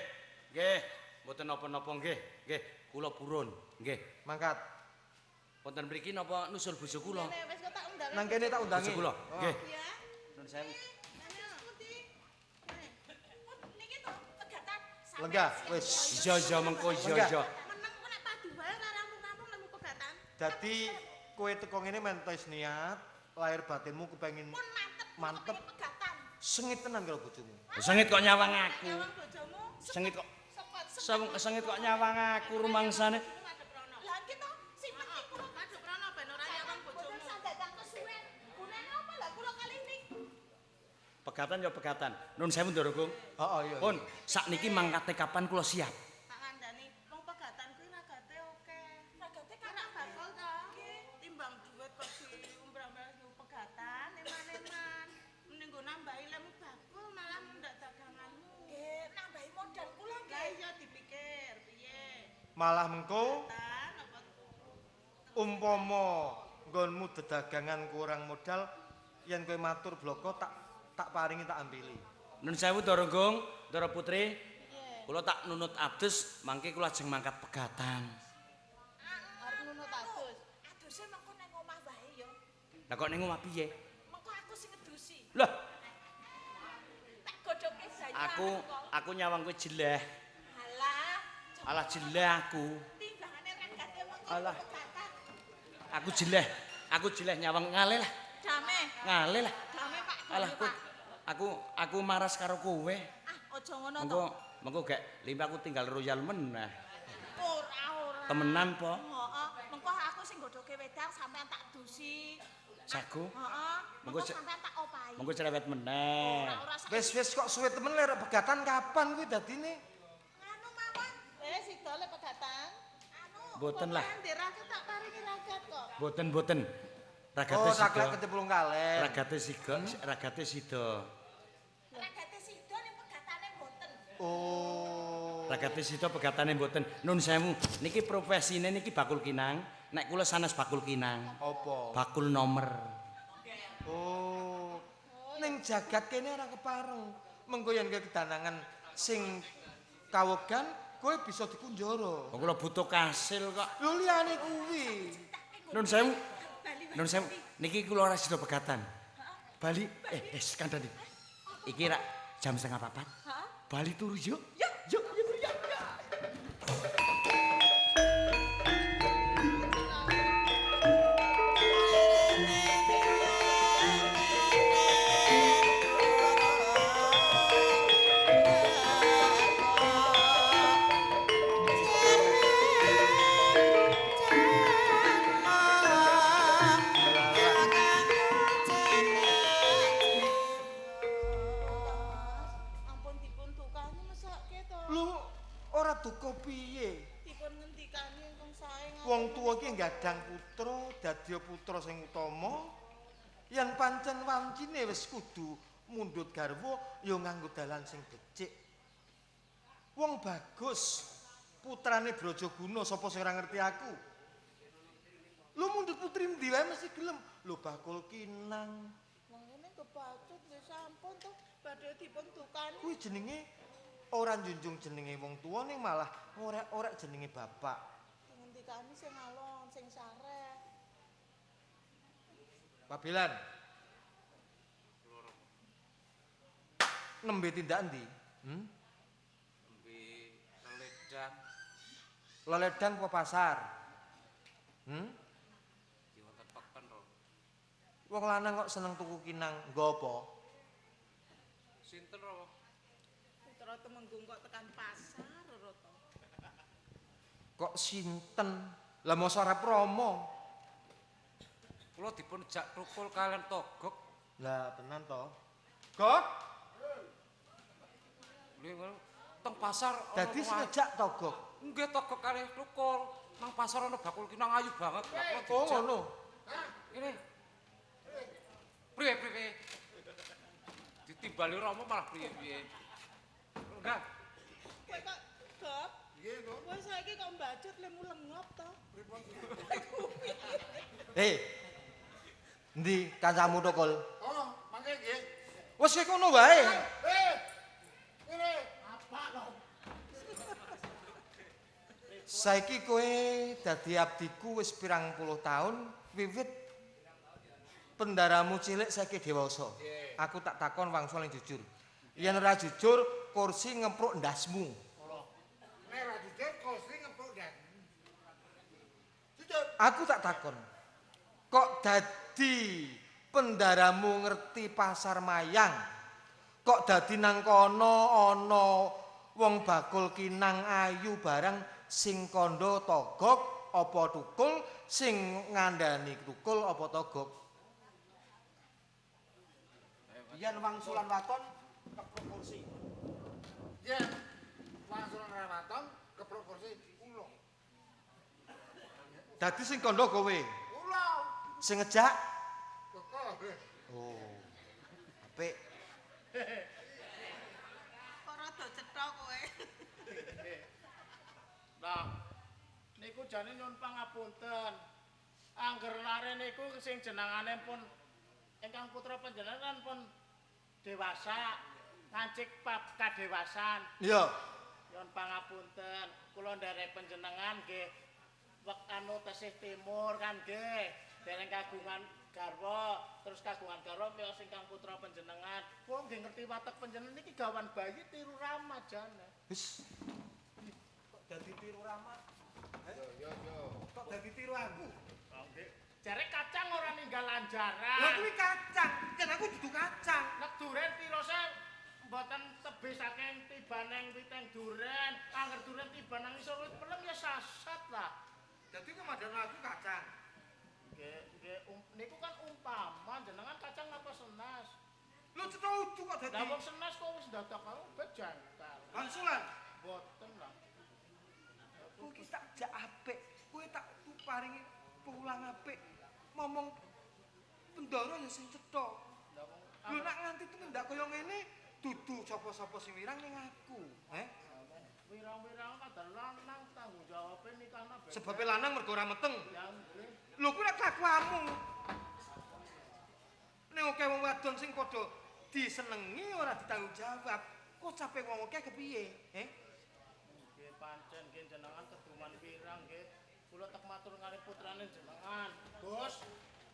Nggih, mboten napa-napa nggih. Nggih, kula purun. Nggih. Mangkat. Wonten mriki napa nusul bojo kula? Ngene wis kok tak undangi. Nang kene tak undangi. Bojo kula. Nggih. Ya. Nun sewu. Niki to pegatan. Lenggah, wis. Iya iya mengko iya iya. Meneng kok nek padu wae ora rampung-rampung nemu pegatan. Dadi kowe teko ngene mentes niat, lahir batinmu kepengin Pun mantep, Mantep. kepengin pegatan. Sengit tenan karo bojomu. Sengit kok nyawang aku. Nyawang bojomu. Sengit kok Sepet. sengit kok nyawang aku rumangsane. Madhep rono. Lah iki to sing penting kula madhep rono ben ora nyawang bojomu. Boten sandakan kesuwen. Gunane apa lah kula kali ning Pegatan ya pegatan. Nun sewu Ndoro Gung. Heeh iya. Pun sakniki mangkate kapan kula siap. Tak kandhani wong pegatan kuwi ragate akeh. Ragate kanak bakul ta. Timbang duit kok diumbra-umbra pegatan eman-eman. Mending nggo nambahi lemu bakul malah mundak daganganmu. Nggih, nambahi modal kula Lah nggih. iya dipikir piye? Malah mengko Tan apa umpama nggonmu dedagangan kurang modal yen kowe matur bloko tak paringi tak ambili. Nun sewu Ndoro Gung, Ndoro Putri. Kula tak nunut adus, mangke kula ajeng mangkat pegatan. arep nunut adus. Aduse mengko nang omah wae ya. Lah kok ning omah piye? Mengko aku sing ngedusi. Lah, Tak godhoke banyu. aku nyawang kowe jeleh. Alah, Alah jeleh aku. timbangane ragate wong iki Alah. pegatan. Aku jeleh. Aku jeleh nyawang ngale lah. Dame, Ngale lah. dame Pak. Dame, Alah kowe Pak. aku maras karo kowe. Ah, aja ngono to. Mengko mengko gek limbah aku tinggal royal meneh. Ora ora. Temenan po? Heeh, mengko aku sing godhoke wedang sampean tak dusi. Jago. Heeh, Mengko mengko sampean tak opahi. Mengko cerewet meneh. Ora ora Wis wis kok suwe temen lek pegatan kapan kuwi dadine? Anu mawon. Sida le pegatan. Anu. Mboten lah. Ndek ragat tak paringi ragat kok. Mboten mboten. Ragate Oh, sida. saklek kecemplung kalen. Ragate siga, ragate sida. Ragate sida ning pegatane mboten. Oh. Ragate sida pegatane mboten. Nun sewu, niki profesine niki bakul kinang. Nek kula sanes bakul kinang. Apa? Bakul nomor. Oh. Ning jagat kene ora kepareng. Mengko yen kowe kedanangan sing kawegan, kowe bisa dikunjara. Wong kula butuh kasil kok. Lho liyane kuwi. Nun sewu. Nun sewu, niki kula ora sida pegatan. Bali kandhane. Iki rak jam 3:30. Bali turu yuk. Yuk, yuk, yuk, yuk. Ampun dipun tukani mesake to. Lho ora duka piye? Dipun ngendikani ingkang sae ngaten. Wong tuwa iki nggadang putra, dadi putra sing utama. Yen pancen wancine wis kudu mundhut garwa ya nganggo dalan sing becik. Wong bagus putrane Brajaguna sapa sing ora ngerti aku. Lho mundhut putri ndi wae mesti gelem. Lho bakul kinang. Wong ngene kebacut nggih sampun to badhe dipun tukani. Kuwi jenenge ora njunjung jenenge wong tuwa ning malah ngorek-orek jenenge bapak. Ngendikani sing alon, sing sareh. Pabilan. Nembe tindak endi? Nembe leledang. Leledang apa pasar? Di wonten peken ro. Wong lanang kok seneng tuku kinang, nggo apa? Sinten ro? Putra Temenggung kok tekan pasar ro to. Kok sinten? Lah mosok arep Rama. Kula dipun jak tukul kalian Togok. Lah tenan to. Gok, Lha teng pasar ana dadi wong sing ngejak Togok. Nggih Togok kalih tukul. Nang pasar ana bakul kinang ayu banget. Lah kula Oh dijak. ngono. Ini. Priye priye? Ditimbali Rama malah priye-priye. Enggak. Kowe kok Gop? Nggih, Nduk. Kowe saiki kok mbacut lemu lengop to? Pripun? Hei. Endi kancamu Tukul? Oh, mangke nggih. Wis kowe kono wae. Eh. Ngene. Apa lho? Saiki kowe dadi abdiku wis pirang puluh tahun wiwit pendaramu cilik saiki dewasa. Aku tak takon wangsul yang jujur. Yen ora jujur, kursi ngepruk ndasmu. Nek ora jujur kursi ngepruk ndas. Jujur. Aku tak takon. Kok dadi pendaramu ngerti pasar mayang? Kok dadi nang kono ana wong bakul kinang ayu barang sing kandha Togok apa tukul, sing ngandani tukul apa Togok? Yen wangsulan waton kepruk kursi. Yen wangsulan ora waton kepruk kursi kula. Dadi sing kandha kowe, Kula. sing ngejak Kok. oh. Apik. Kok rada cetha kowe. Lah niku jane nyuwun pangapunten. Angger lare niku sing jenengane pun ingkang putra panjenengan pun dewasa, ngancik bab kadewasan. Iya. Nyuwun pangapunten, kula nderek panjenengan nggih wek anu tesih timur kan nggih, dereng kagungan garwa, terus kagungan garwa miyos ingkang putra panjenengan. Kula nggih ngerti watek panjenengan niki gawan bayi tiru rama jane. Wis. Kok dadi tiru Rama? Yo yo yo. Kok dadi tiru aku? Oh nggih. Jare kacang ora ninggal lanjaran. Lah kuwi kacang, yen aku dudu kacang. Nek duren tirose mboten tebih saking tibaneng witeng duren, angger duren tiba nang isor wit pelem ya sasat lah. Dadi komandan aku kacang. Nggih, nggih, niku kan umpama jenengan kacang napa senas. Lho cetha udu kok dadi. Lah wong senas kok wis dadak karo bejangkal. Wangsulan. Mboten lah. Kowe iki tak jak apik, kowe tak paringi pulang apik. Ngomong bendara ya sing cetha. Lah wong Lho nek nganti tumindak kaya ngene dudu sapa-sapa sing wirang ning aku, heh? wirang-wirang kadal lanang tanggung jawabe nikahna beda. Sebabe lanang mergo ora meteng. Ya nggih. Lho kuwi nek kelakuanmu. Nek akeh wong wadon sing padha disenengi ora ditanggung jawab, kok cape wong akeh kepiye, heh? Nggih pancen nggih jenengan keduman wirang nggih. Kula tek matur kalih putrane jenengan. Gus,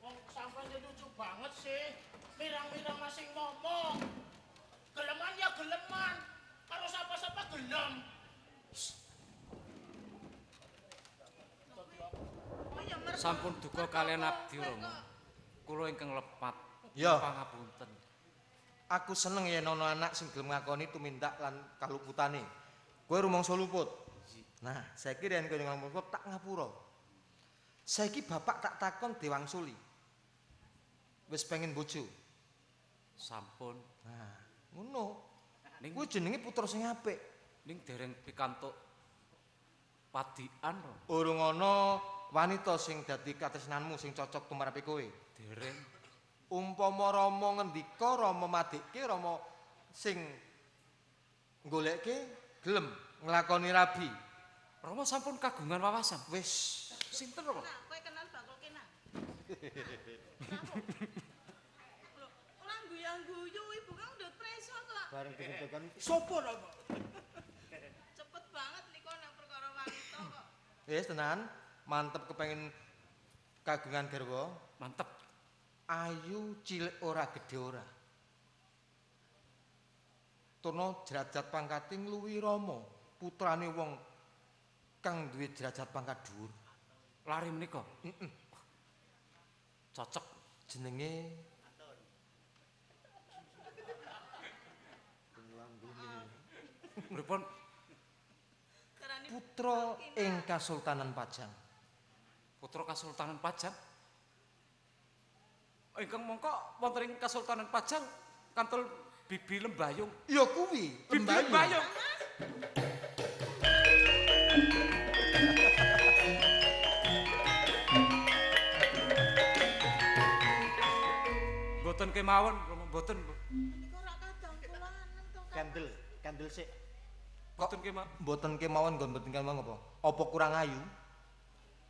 wong sampeyan yo lucu banget sih. Wirang-wirang masing ngomong. Geleman ya geleman. Karo sapa-sapa gelem. Oh ya mergo. Sampun duka kalian abdi Rama. Kula ingkang lepat. Ya. Pangapunten. Aku seneng yen ana anak sing gelem ngakoni tumindak lan kaluputane. Kowe rumangsa luput. Nah, saiki yen kowe ngomong luput tak ngapura. Saiki bapak tak takon dewangsuli. Wis pengen bojo. Sampun. Nah, ngono. Ning Kuwi jenenge putra sing apik. ning dereng pikantuk padian Rama. Urung ana wanita sing dadi katresnanmu sing cocok tumrape kowe. Dereng. Umpama Rama ngendika, Rama madikke, Rama sing nggolekke gelem nglakoni rabi. Rama sampun kagungan wawasan. Wis Sinten Rama? Nah, kowe kenal bakul kinang? Lho, ora guyang-guyu ibu kan ndut preso kok. bareng ditekan sopo Rama? Cepet banget niku nek perkara wanita kok. Wis tenan, mantep kepengin kagungan garwa. Mantep. Ayu cilik ora gedhe ora. Turna derajat pangkate ngluwihi Rama, putrane wong kang duwe derajat pangkat dhuwur. Lari menika. Cocok. Jenenge Pripun Darani putra ing Kasultanan Pajang. Putra Kasultanan Pajang. Ingkang mongko wonten ing Kasultanan Pajang kantul Bibi Lembayung. Ya kuwi, Bibi Lembayung. Mboten kemawon, Rama, mboten. Niku ora kadang kula aneng to. Kandel, kandel sik. Mboten kemawon. Mboten kemawon nggon mboten kemawon apa? Apa kurang ayu?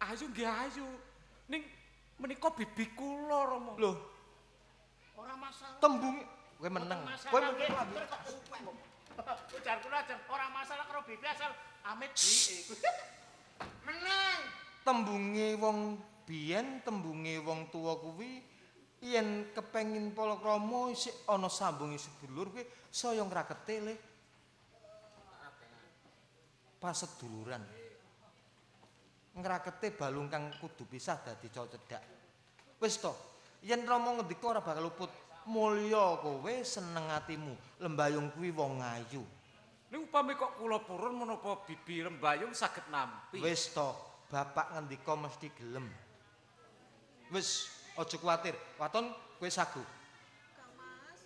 Ayu nggih ayu. Ning menika bibi kula, Rama. Loh, Ora masalah. tembung kowe meneng. Kowe meneng. Ujar kula aja ora masalah karo bibi asal amit duwike. Menang. Tembunge wong biyen, tembunge wong tuwa kuwi yen kepengin palakrama isih ana sambunge sedulur kuwi saya ngrakete le. Paseduluran. Ngrakete balung kang kudu pisah dadi cedhak. Wis to, yen Rama ngendika ora bakal luput. Mulya kowe seneng atimu, Lembayung kuwi wong ayu. Ning upami kok kula purun menapa Bibi Lembayung saged nampi? Wis to, bapak ngendika mesti gelem. Wis, aja kuwatir. Waton kowe sagu. Kang Mas,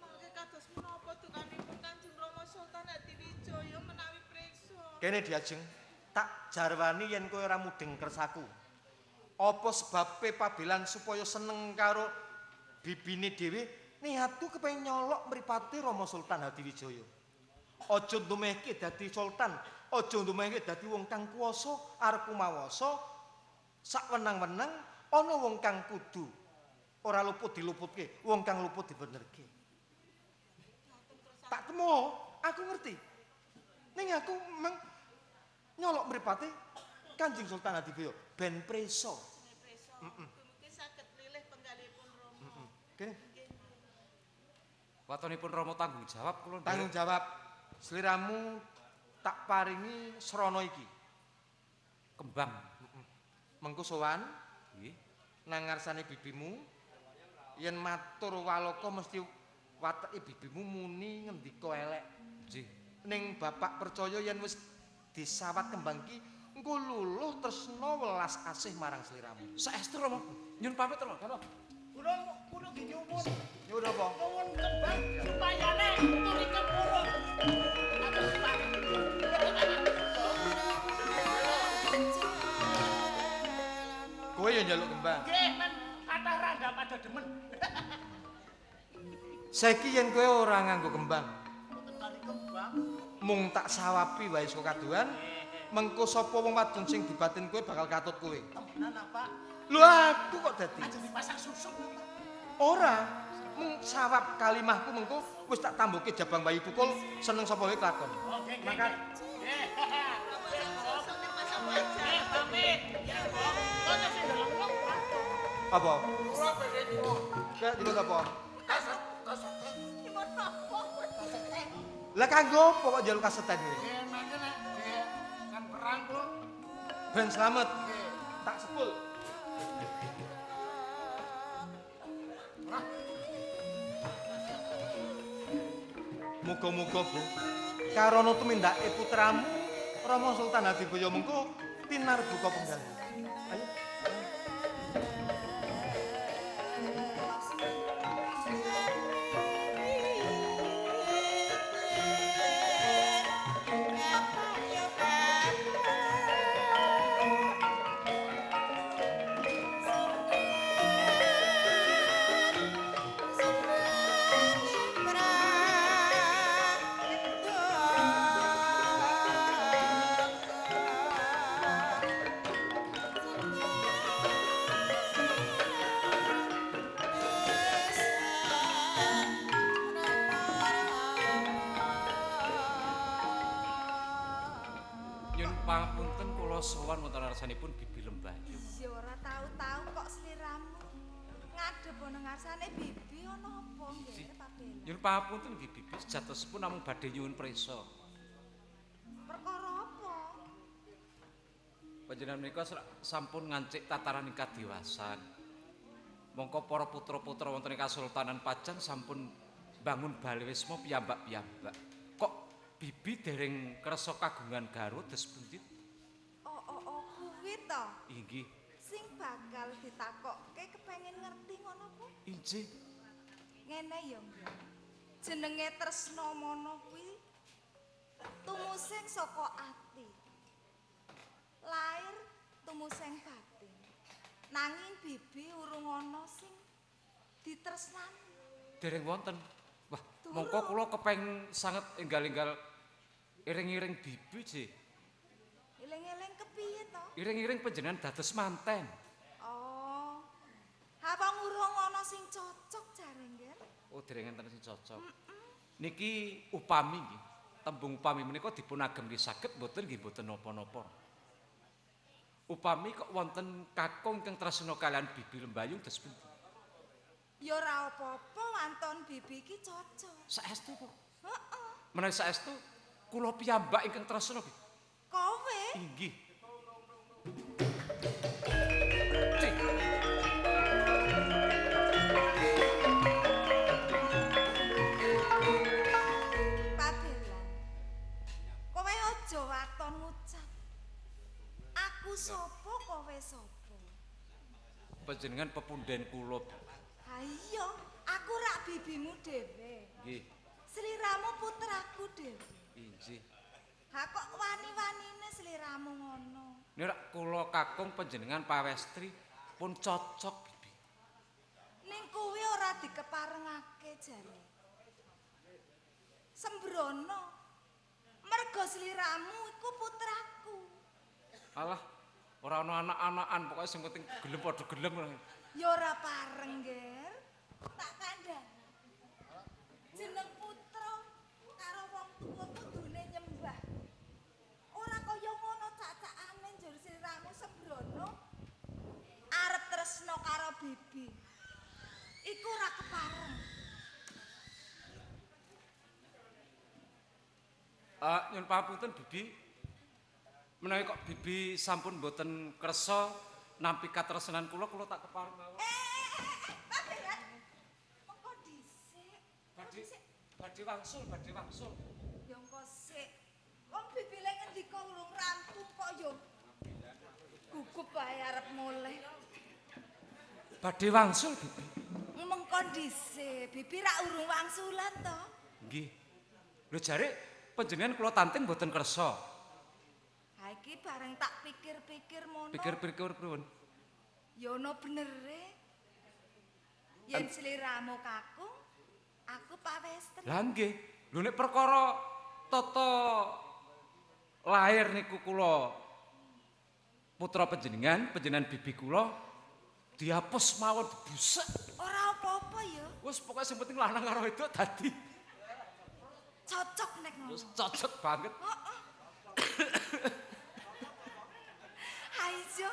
mangke kados menapa dukanipun Kanjeng Rama Sultan Hadiwijaya menawi priksa? Kene diajeng, tak jarwani yen kowe ora mudeng kersaku. Apa sebabe pabelan supaya seneng karo bibine dhewe? Niatku kepengin nyolok mripate Rama Sultan Hadiwijaya. Aja ndumehke dadi sultan, aja ndumehke dadi wong kang kuwasa arep kumawasa sak wenang-wenang ana wong kang kudu ora luput diluputke, wong kang luput dibenerke. Tak temu, aku ngerti. Ning aku memang nyolok mripate Kanjeng Sultan Hadiwijaya ben preso. Priksa. Mugi-mugi saged lilih penggalihipun Rama. Oke, Watonipun Rama tanggung jawab kula nderek. tanggung jawab sliramu tak paringi srana iki. Kembang. Mengko sowan Nggih. nang ngarsane bibimu yen matur walaka mesti wateke bibimu muni ngendika elek. Nggih. Ning bapak percaya yen wis disawat kembang iki engko luluh tresna welas asih marang sliramu. Saestu Rama. Nyun pamit Rama. Kula kula nggih nyuwun. Nyuwun apa? Nyuwun kembang supayane turi kepurun. Atus Pak. Kowe yo njaluk kembang. Nggih, men kathah randa pada demen. Saiki yen kowe ora nganggo kembang, Mboten kali kembang. mung tak sawapi wae saka kaduhan, mengko sapa wong wadon sing dibatin kowe bakal katut kowe. Temenan apa? Lho aku kok dadi Aja dipasang susuk. ora mung sawab kalimahku mengko wis tak tambuhke jabang bayi tukul seneng sapa wae kelakon. Oh, nggih, nggih. Mangkat. Nggih. Pasang pasang wajah. Nggih, pamit. Ya, Bok. Kono sing ndelok. Apa? Kula badhe nyuwun. Kek nyuwun apa? Kaset kasete. Nyuwun apa? Kasete. Lah kanggo apa kok njaluk kasetan iki? Nggih, mangke nek di kan perang kula. Ben slamet. Nggih. Tak sepul. Ora. Muga-muga, Bu. Karana tumindake putramu Rama Sultan Hadiwijaya mengko tinarbuka penggalih. Ayo. Nyun pangapunten kula sowan wonten ngarsanipun Bibi Lembayung. Ya ora tau-tau kok sliramu ngadhep ana ngarsane bibi ana apa nggih Pabela? Nyun pangapunten nggih Bibi, sejatosipun namung badhe nyuwun prisa. Perkara apa? Panjenengan menika sampun ngancik tataran ing kadiwasan. Mongko para putra-putra wonten ing Kasultanan Pajang sampun bangun bale wisma piyambak-piyambak. Kok Bibi dereng kersa kagungan garwa dos pundi? Oh oh oh kuwi to? Inggih. Sing bakal ditakokke kepengin ngerti ngono ku? Inggih. Ngene ya, Mbak. Jenenge tresna mono kuwi tumusing saka ati. Lair tumusing batin. Nanging bibi urung ana sing ditresnani. Dereng wonten. Wah, mongko kula kepengin sanget enggal-enggal iring-iring bibi, Ji. Eling-eling kepiye to? Iring-iring panjenengan dados manten. Oh. Ha wong urung ana sing cocok jare, Ngger. Oh, dereng enten sing cocok. Niki upami nggih. Tembung upami menika dipun agem nggih saged mboten nggih mboten napa-napa. Upami kok wonten kakung ingkang tresna kalian Bibi Lembayung dos pundi? Ya ora apa-apa wanton bibi iki cocok. Saestu kok. Heeh. Menawi saestu kula piyambak ingkang tresna Bi. Kowe Inggih. Pabelan. Kowe aja waton ngucap. Aku sapa kowe sapa? Panjenengan pepunden kula. Ha iya, aku rak bibimu dhewe. Nggih. Sliramu putraku dhewe. Inggih. Ha kok wani-wanine sliramu ngono? Nek rak kula kakung panjenengan pawestri pun cocok Bibi. Ning kuwi ora dikeparengake jare. Sembrono. Mergo sliramu iku putraku. Alah, ora ana anak-anakan, pokoke sing penting gelem padha gelem. Ya ora pareng, Ger. Tak kandhani. Jeneng putra karo wong tuwa kudune nyembah. Ora kaya ngono cacakane njur sliramu sembrono arep tresna karo bibi. Iku ora kepareng. Nyun pangapunten Bibi. Menawi kok Bibi sampun mboten kersa nampi katresnan kula, kula tak kepareng mawon. Pabelan. Mengko dhisik. Badhe wangsul, badhe wangsul. Ya engko sik. Wong bibi le ngendika urung rampung kok ya gugup wae arep mulih. Badhe wangsul Bibi. Mengko dhisik, bibi rak urung wangsulan to. Nggih. Lho jare panjenengan kula tanting mboten kersa. Ha iki bareng tak pikir-pikir mono. Pikir-pikir pripun? Ya ono benere. Yen sliramu kakung, aku pawestri. Lah nggih. Lho nek perkara tata lahir niku kula putra panjenengan, panjenengan bibi kula dihapus mawon dibusek. Ora apa-apa ya. Wis pokoke sing penting lanang karo wedok dadi. Cocok nek ngono. Wis cocok banget. Heeh. Haijo.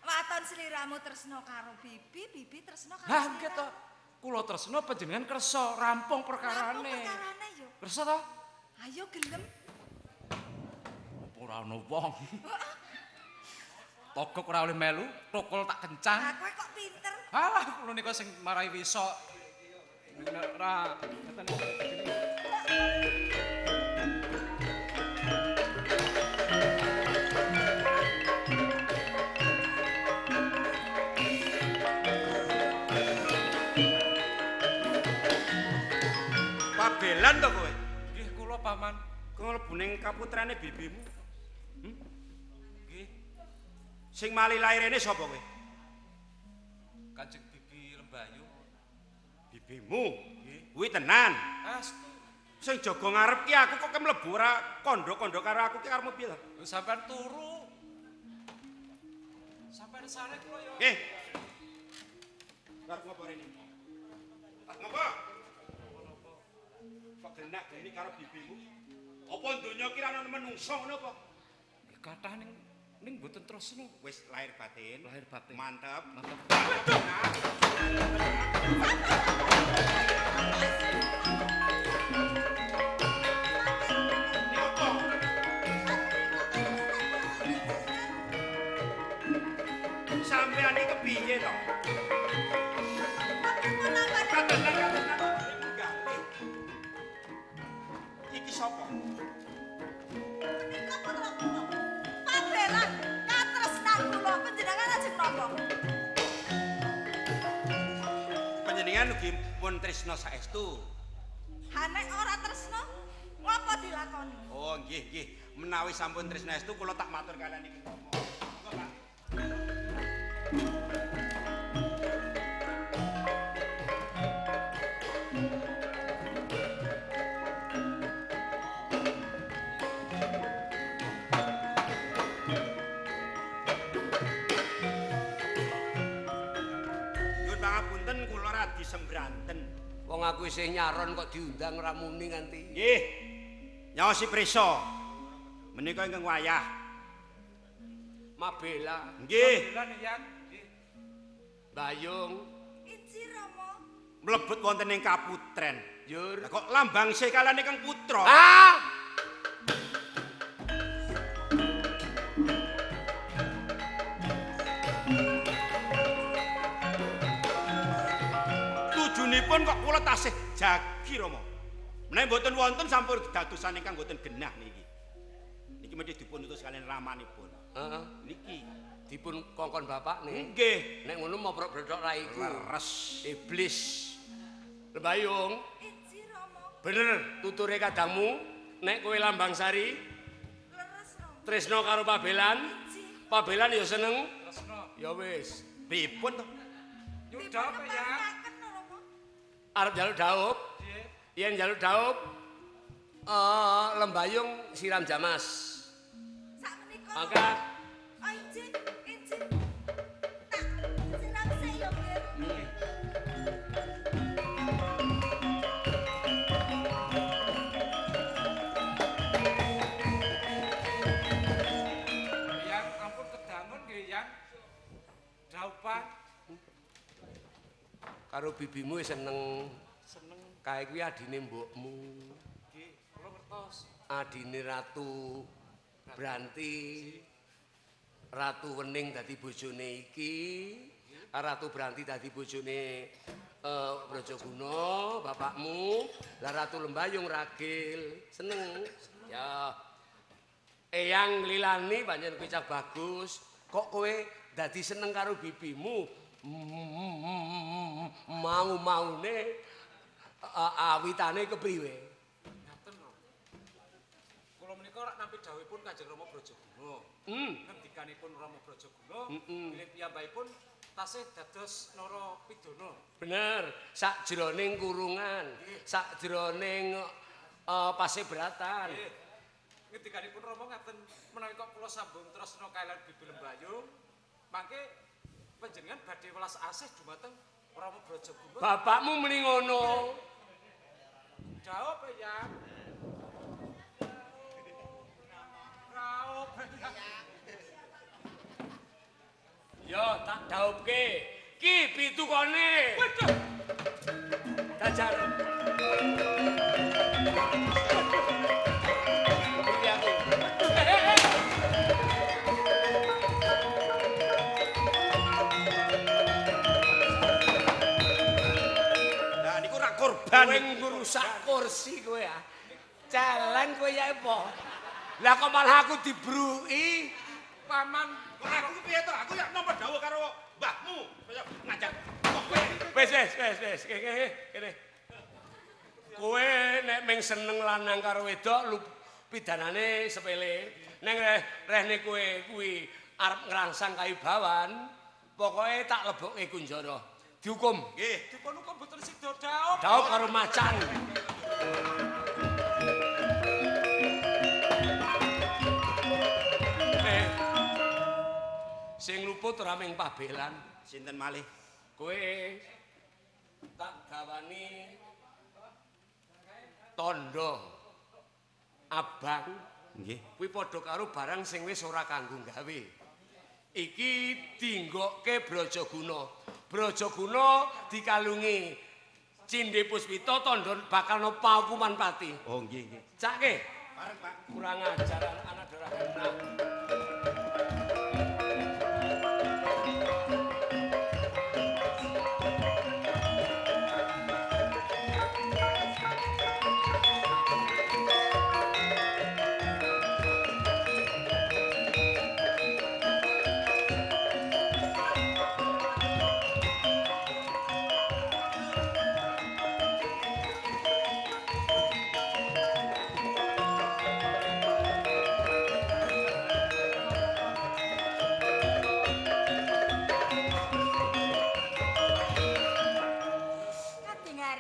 Waton sliramu tresna karo bibi, bibi tresna karo Lah nggih to. sliramu. Kula tresna panjenengan kersa, rampung Rampung perkarane. perkarane ya. Kersa to? Ayo gelem. Apa ora ana wong. Togok ora oleh melu, tukul tak kencang. Lah kowe kok pinter. Alah, kula nika sing marai wisok. Nek ora ngeten. Pabelan to kowe? Nggih kula paman. Kowe mlebu ning kaputrane bibimu. Nggih, Sing mali lairene sapa kowe? Kanjeng Bibi Lembayu. Bibimu. Nggih. Kuwi tenan. Astu. Sing jaga ngarep ki aku kok mlebu ora kandha-kandha karo aku ki karepmu piye to? Sampeyan turu. Sampeyan sare kula ya. Nggih. Arep ngopo rene? Arep ngopo? Kok genak-geni karo bibimu? Apa donya ki ra ono menungso ngono apa? Nggih kathah ning ning mboten tresna. Wis lahir batin. Lahir batin. Mantep. Mantep. Ini apa? Sampeyan iki kepiye to? Katenan katenan nggalih. Iki sapa? Menika putra kula. Pabelan katresnan Panjenengan ugi pun tresna saestu. Ha nek ora tresna, ngopo dilakoni? Oh, nggih, nggih. Menawi sampun tresna estu kula tak matur kaliyan iki Rama. Monggo, Pak. Nyuwun pangapunten kula radi sembranten. Wong aku isih nyaron kok diundang ora muni nganti. Nggih. Nyaosi prisa. Menika ingkang wayah. Mabela, Nggih, Bayung, Inji Rama. mlebet wonten ing kaputren. Yur. Lah kok lambang sekalane kang putra? Ah! Tujunipun kok kula tasih jagi Rama. Menawi mboten wonten sampun dadosan ingkang mboten genah niki. Niki mesti dipun utus kaliyan ramanipun. Heeh. Niki. Dipun kongkon bapak nih. Nggih. Nek ngono moprok bledok raiku. Leres. Iblis. Lembayung, Inji Rama. bener tuture kadangmu nek kowe Lambang Sari Leres Rama. tresno karo Pabelan, Inji. Pabelan ya seneng. Tresna. Ya wis, Pripun to? Nyuwun dhawuh ya. Keparengaken Rama. arep njaluk dhaup. Nggih. Yen njaluk dhaup Lembayung siram jamas. Sakmenika. Mangkat. Oh inji, inji. Tak siram sik ya, Nggih. Yang ampun kedangun nggih yang. Dhaupan Karo bibimu wis seneng. seneng Kae kuwi adine mbokmu. nggih kula ngertos. Adine Ratu Branti. Ratu Wening dadi bojone iki. Ratu Branti dadi bojone Brajaguna, bapakmu. Lah Ratu Lembayung ragil. Seneng. Ya. Eyang Lilani pancen kuwi cah bagus. Kok kowe dadi seneng karo bibimu? Mau-maune awitane kepriwe? Ngaten lho. Kula menika rak nampi dawuhipun Kanjeng Rama Brajaguna. Ngendikanipun Rama Brajaguna, bilih piyambakipun tasih dados narapidana. Bener, sakjroning kurungan, sakjroning pasebratan. Nggih. Ngendikanipun Rama ngaten menawi kok kula sambung tresna kaliyan Bibi Lembayung, mangke panjenengan badhe welas asih dumateng Rama Brajaguna. Bapakmu muni ngono. Jawab ya. Raup. Yo tak daupke. Ki pitukone. Waduh. Dajar. Kepriwe aku? Lah niku rak korban. Kowe ngrusak kursi kowe ya. Celeng kowe ya apa? Lah kok malah aku dibruki. Paman Kok aku ku piye to? Aku ya nampa dawuh karo mbahmu. Kaya ngajak kok kowe. Wis wis wis wis kene kene. Kowe nek ming seneng lanang karo wedok lu pidanane sepele. Ning rehne kowe kuwi arep ngrangsang kawibawan, pokoke tak lebokke kunjara. Dihukum. Nggih. dipun hukum boten sida daup. Daup karo macan. Eh. Sing luput ora ming Pabelan. Sinten malih? Kowe tak gawani tondo abang Nggih. kuwi padha karo barang sing wis ora kanggo gawe. Iki dinggokke Brajaguna. Brajaguna dikalungi Cindhe Puspita tondo bakal no paukuman pati. Oh nggih nggih. Cake Bareng, Pak. kurang ajar anak durhaka.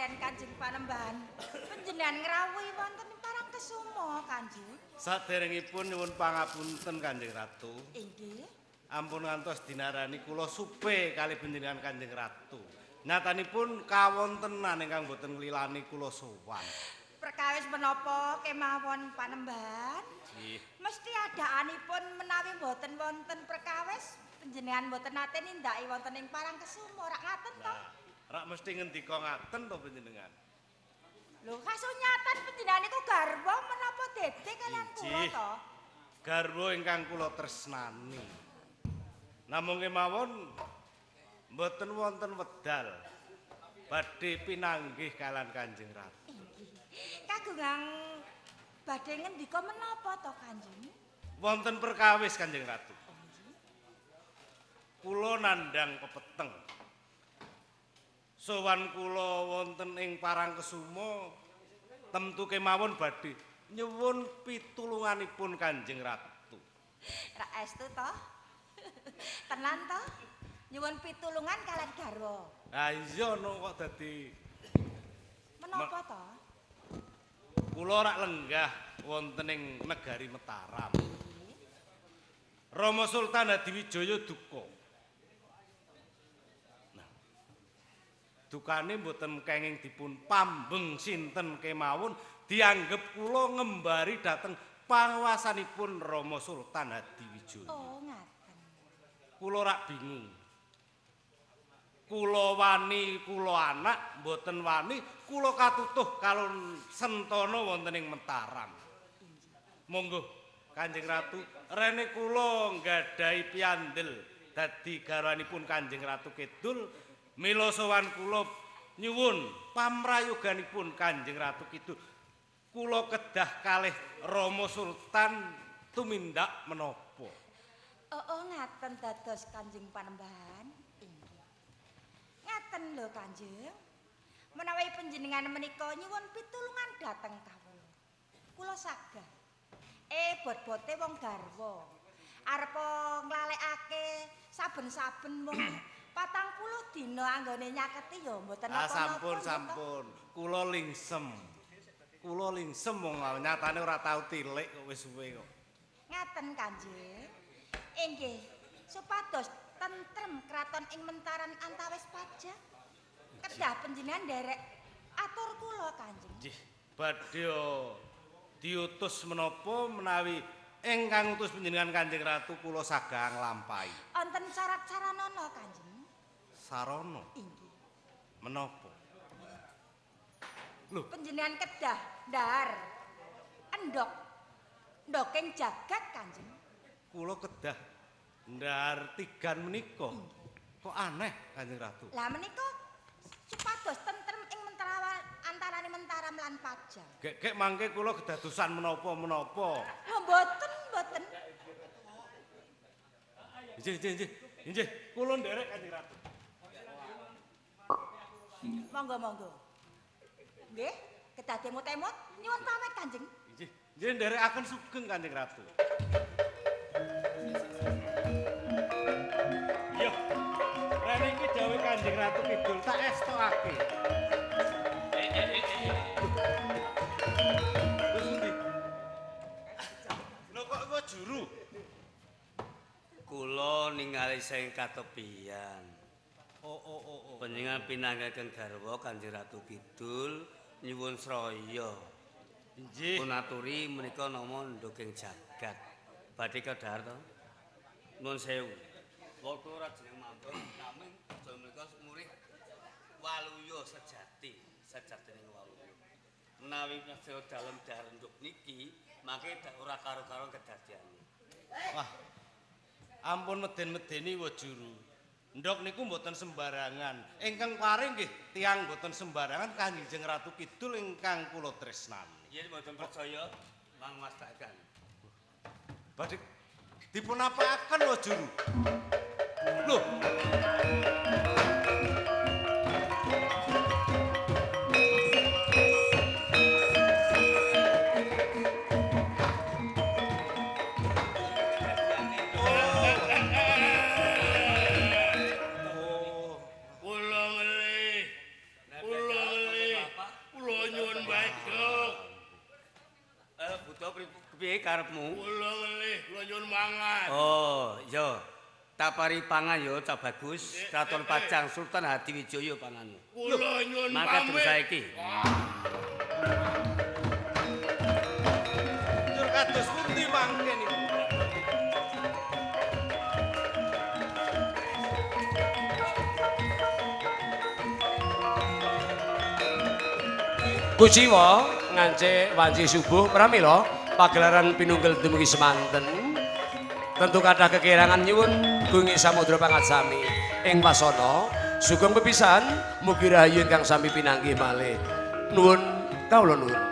kalian Kanjeng Panembahan. Panjenengan ngrawuhi wonten Parangkesumo, Kanjeng. Saderengipun nyuwun pangapunten Kanjeng Ratu. Inggih. Ampun ngantos dinarani kula supe kali panjenengan Kanjeng Ratu. Nyatanipun kawontenan ingkang boten nglilani kula sowan. Perkawis menapa kemawon Panembahan? Nggih. Mesti adaanipun menawi boten wonten perkawis panjenengan boten nate nindaki wonten ing Parangkesumo, rak ngaten to? Nah, rak mesti ngendika ngaten to panjenengan. Lho, kasunyatan panjenengan niku garwa menapa dede kalian kula to? Garwa ingkang kula tresnani. Namung kemawon mboten wonten wedal badhe pinanggih kalian Kanjeng Ratu. Inggih. Kagungan badhe ngendika menapa to, Kanjeng? Wonten perkawis Kanjeng Ratu. Kula nandhang pepeteng. Sowan kula wonten ing Parangkesumo temtu kemawon badhe nyuwun pitulunganipun Kanjeng Ratu. Rak estu to? Tenan to? Nyuwun pitulungan kalian garwa. Ha iya no kok dadi menapa to? Kula rak lenggah wonten ing negari Mataram. Rama Sultan Hadiwijaya duka. Nah, dukane mboten kenging dipun pambeng sinten kemawon dianggep kula ngembari dhateng panguwasanipun Rama Sultan Hadiwijaya. Oh, ngaten. Kula rak bingung. Kula wani kula anak mboten wani kula katutuh kalon sentana wonten ing Mataram. Monggo Kanjeng Ratu, rene kula nggadahi piandel dadi garwanipun Kanjeng Ratu Kidul, mila sowan kula nyuwun pamrayoganipun Kanjeng Ratu Kidul. Kula kedah kalih Rama Sultan tumindak menapa? Oh, ngaten dados Kanjeng Panembahan. Inggih. Ngaten lho Kanjeng. Menawi panjenengan menika nyuwun pitulungan dhateng kawula. Kula sagah. Bot-bote wong garwa. Arepa nglalekake saben-saben wong 40 dina anggone nyaketi ya mboten napa-napa. Sampun, sampun. Kula lingsem. Kula lingsem wong nyatane ora tau tilik kok wis suwe kok. Ngaten Kanjeng. Inggih, supados tentrem kraton ing Mentaran antawis pajak. Kedah panjenengan nderek atur kula Kanjeng. Nggih, badhe diutus menapa menawi ingkang utus panjenengan Kanjeng Ratu kula sagah nglampahi. Wonten syarat saranana Kanjeng. Sarana? Inggih. Menapa? Lho, panjenengan kedah ndahar endhog ndoking jagat Kanjeng. Kula kedah ndahar tigan menika. Kok aneh Kanjeng Ratu. Lah menika supados tentrem ing Mentara antarane Mentaram lan Pajang. Gek-gek mangke kula kedadosan menapa-menapa. Lho mboten, mboten. Nggih, nggih, nggih. Nggih, kula nderek Kanjeng Ratu. Monggo, monggo. Nggih, kedah demot-emot nyuwun pamit Kanjeng. Nggih, nggih nderekaken sugeng Kanjeng Ratu. Yo. Rene iki dawuh Kanjeng Ratu Kidul tak estokake. Terus endi? Lho kok kok juru? Kula ningali sing katepian. Oh. Panjenengan pinanggaken garwa Kanjeng Ratu Kidul nyuwun sraya. Nggih. Pun aturi menika nama ndoking jagat. Badhe kedhahar to? Nuwun sewu. Wektu ora jeneng mambung namung aja menika murih waluya sejati, sejatine waluya. Menawi ngasil dalem dhahar nduk niki, mangke ora karo-karo kedadiane. Wah. Ampun meden-medeni wa juru. Ndok niku mboten sembarangan. Ingkang paring nggih tiyang mboten sembarangan Kanjeng Ratu Kidul ingkang kula tresnani. Yen mboten percaya, mang mastakan. Badhe dipunapakaken wa juru. Lho. Kula ngelih. Kula ngelih. Kepiye karepmu? Kula ngelih, kula nyuwun mangan. Oh, iya. Tapari pangan ya, Cak Bagus. Kraton Pajang Sultan Hadiwijaya panganmu. Kula nyuwun Mangkat terus pamit. saiki. Njur kados pundi mangke niku? Kuciwa ngancik wanci subuh pramila pagelaran pinunggel dumugi semanten. Tentu kathah kekirangan nyuwun gungi samudra pangatsami ing wasana sugeng pepisan mugi rahayu ingkang sami pinanggih malih. Nuwun kawula nuwun.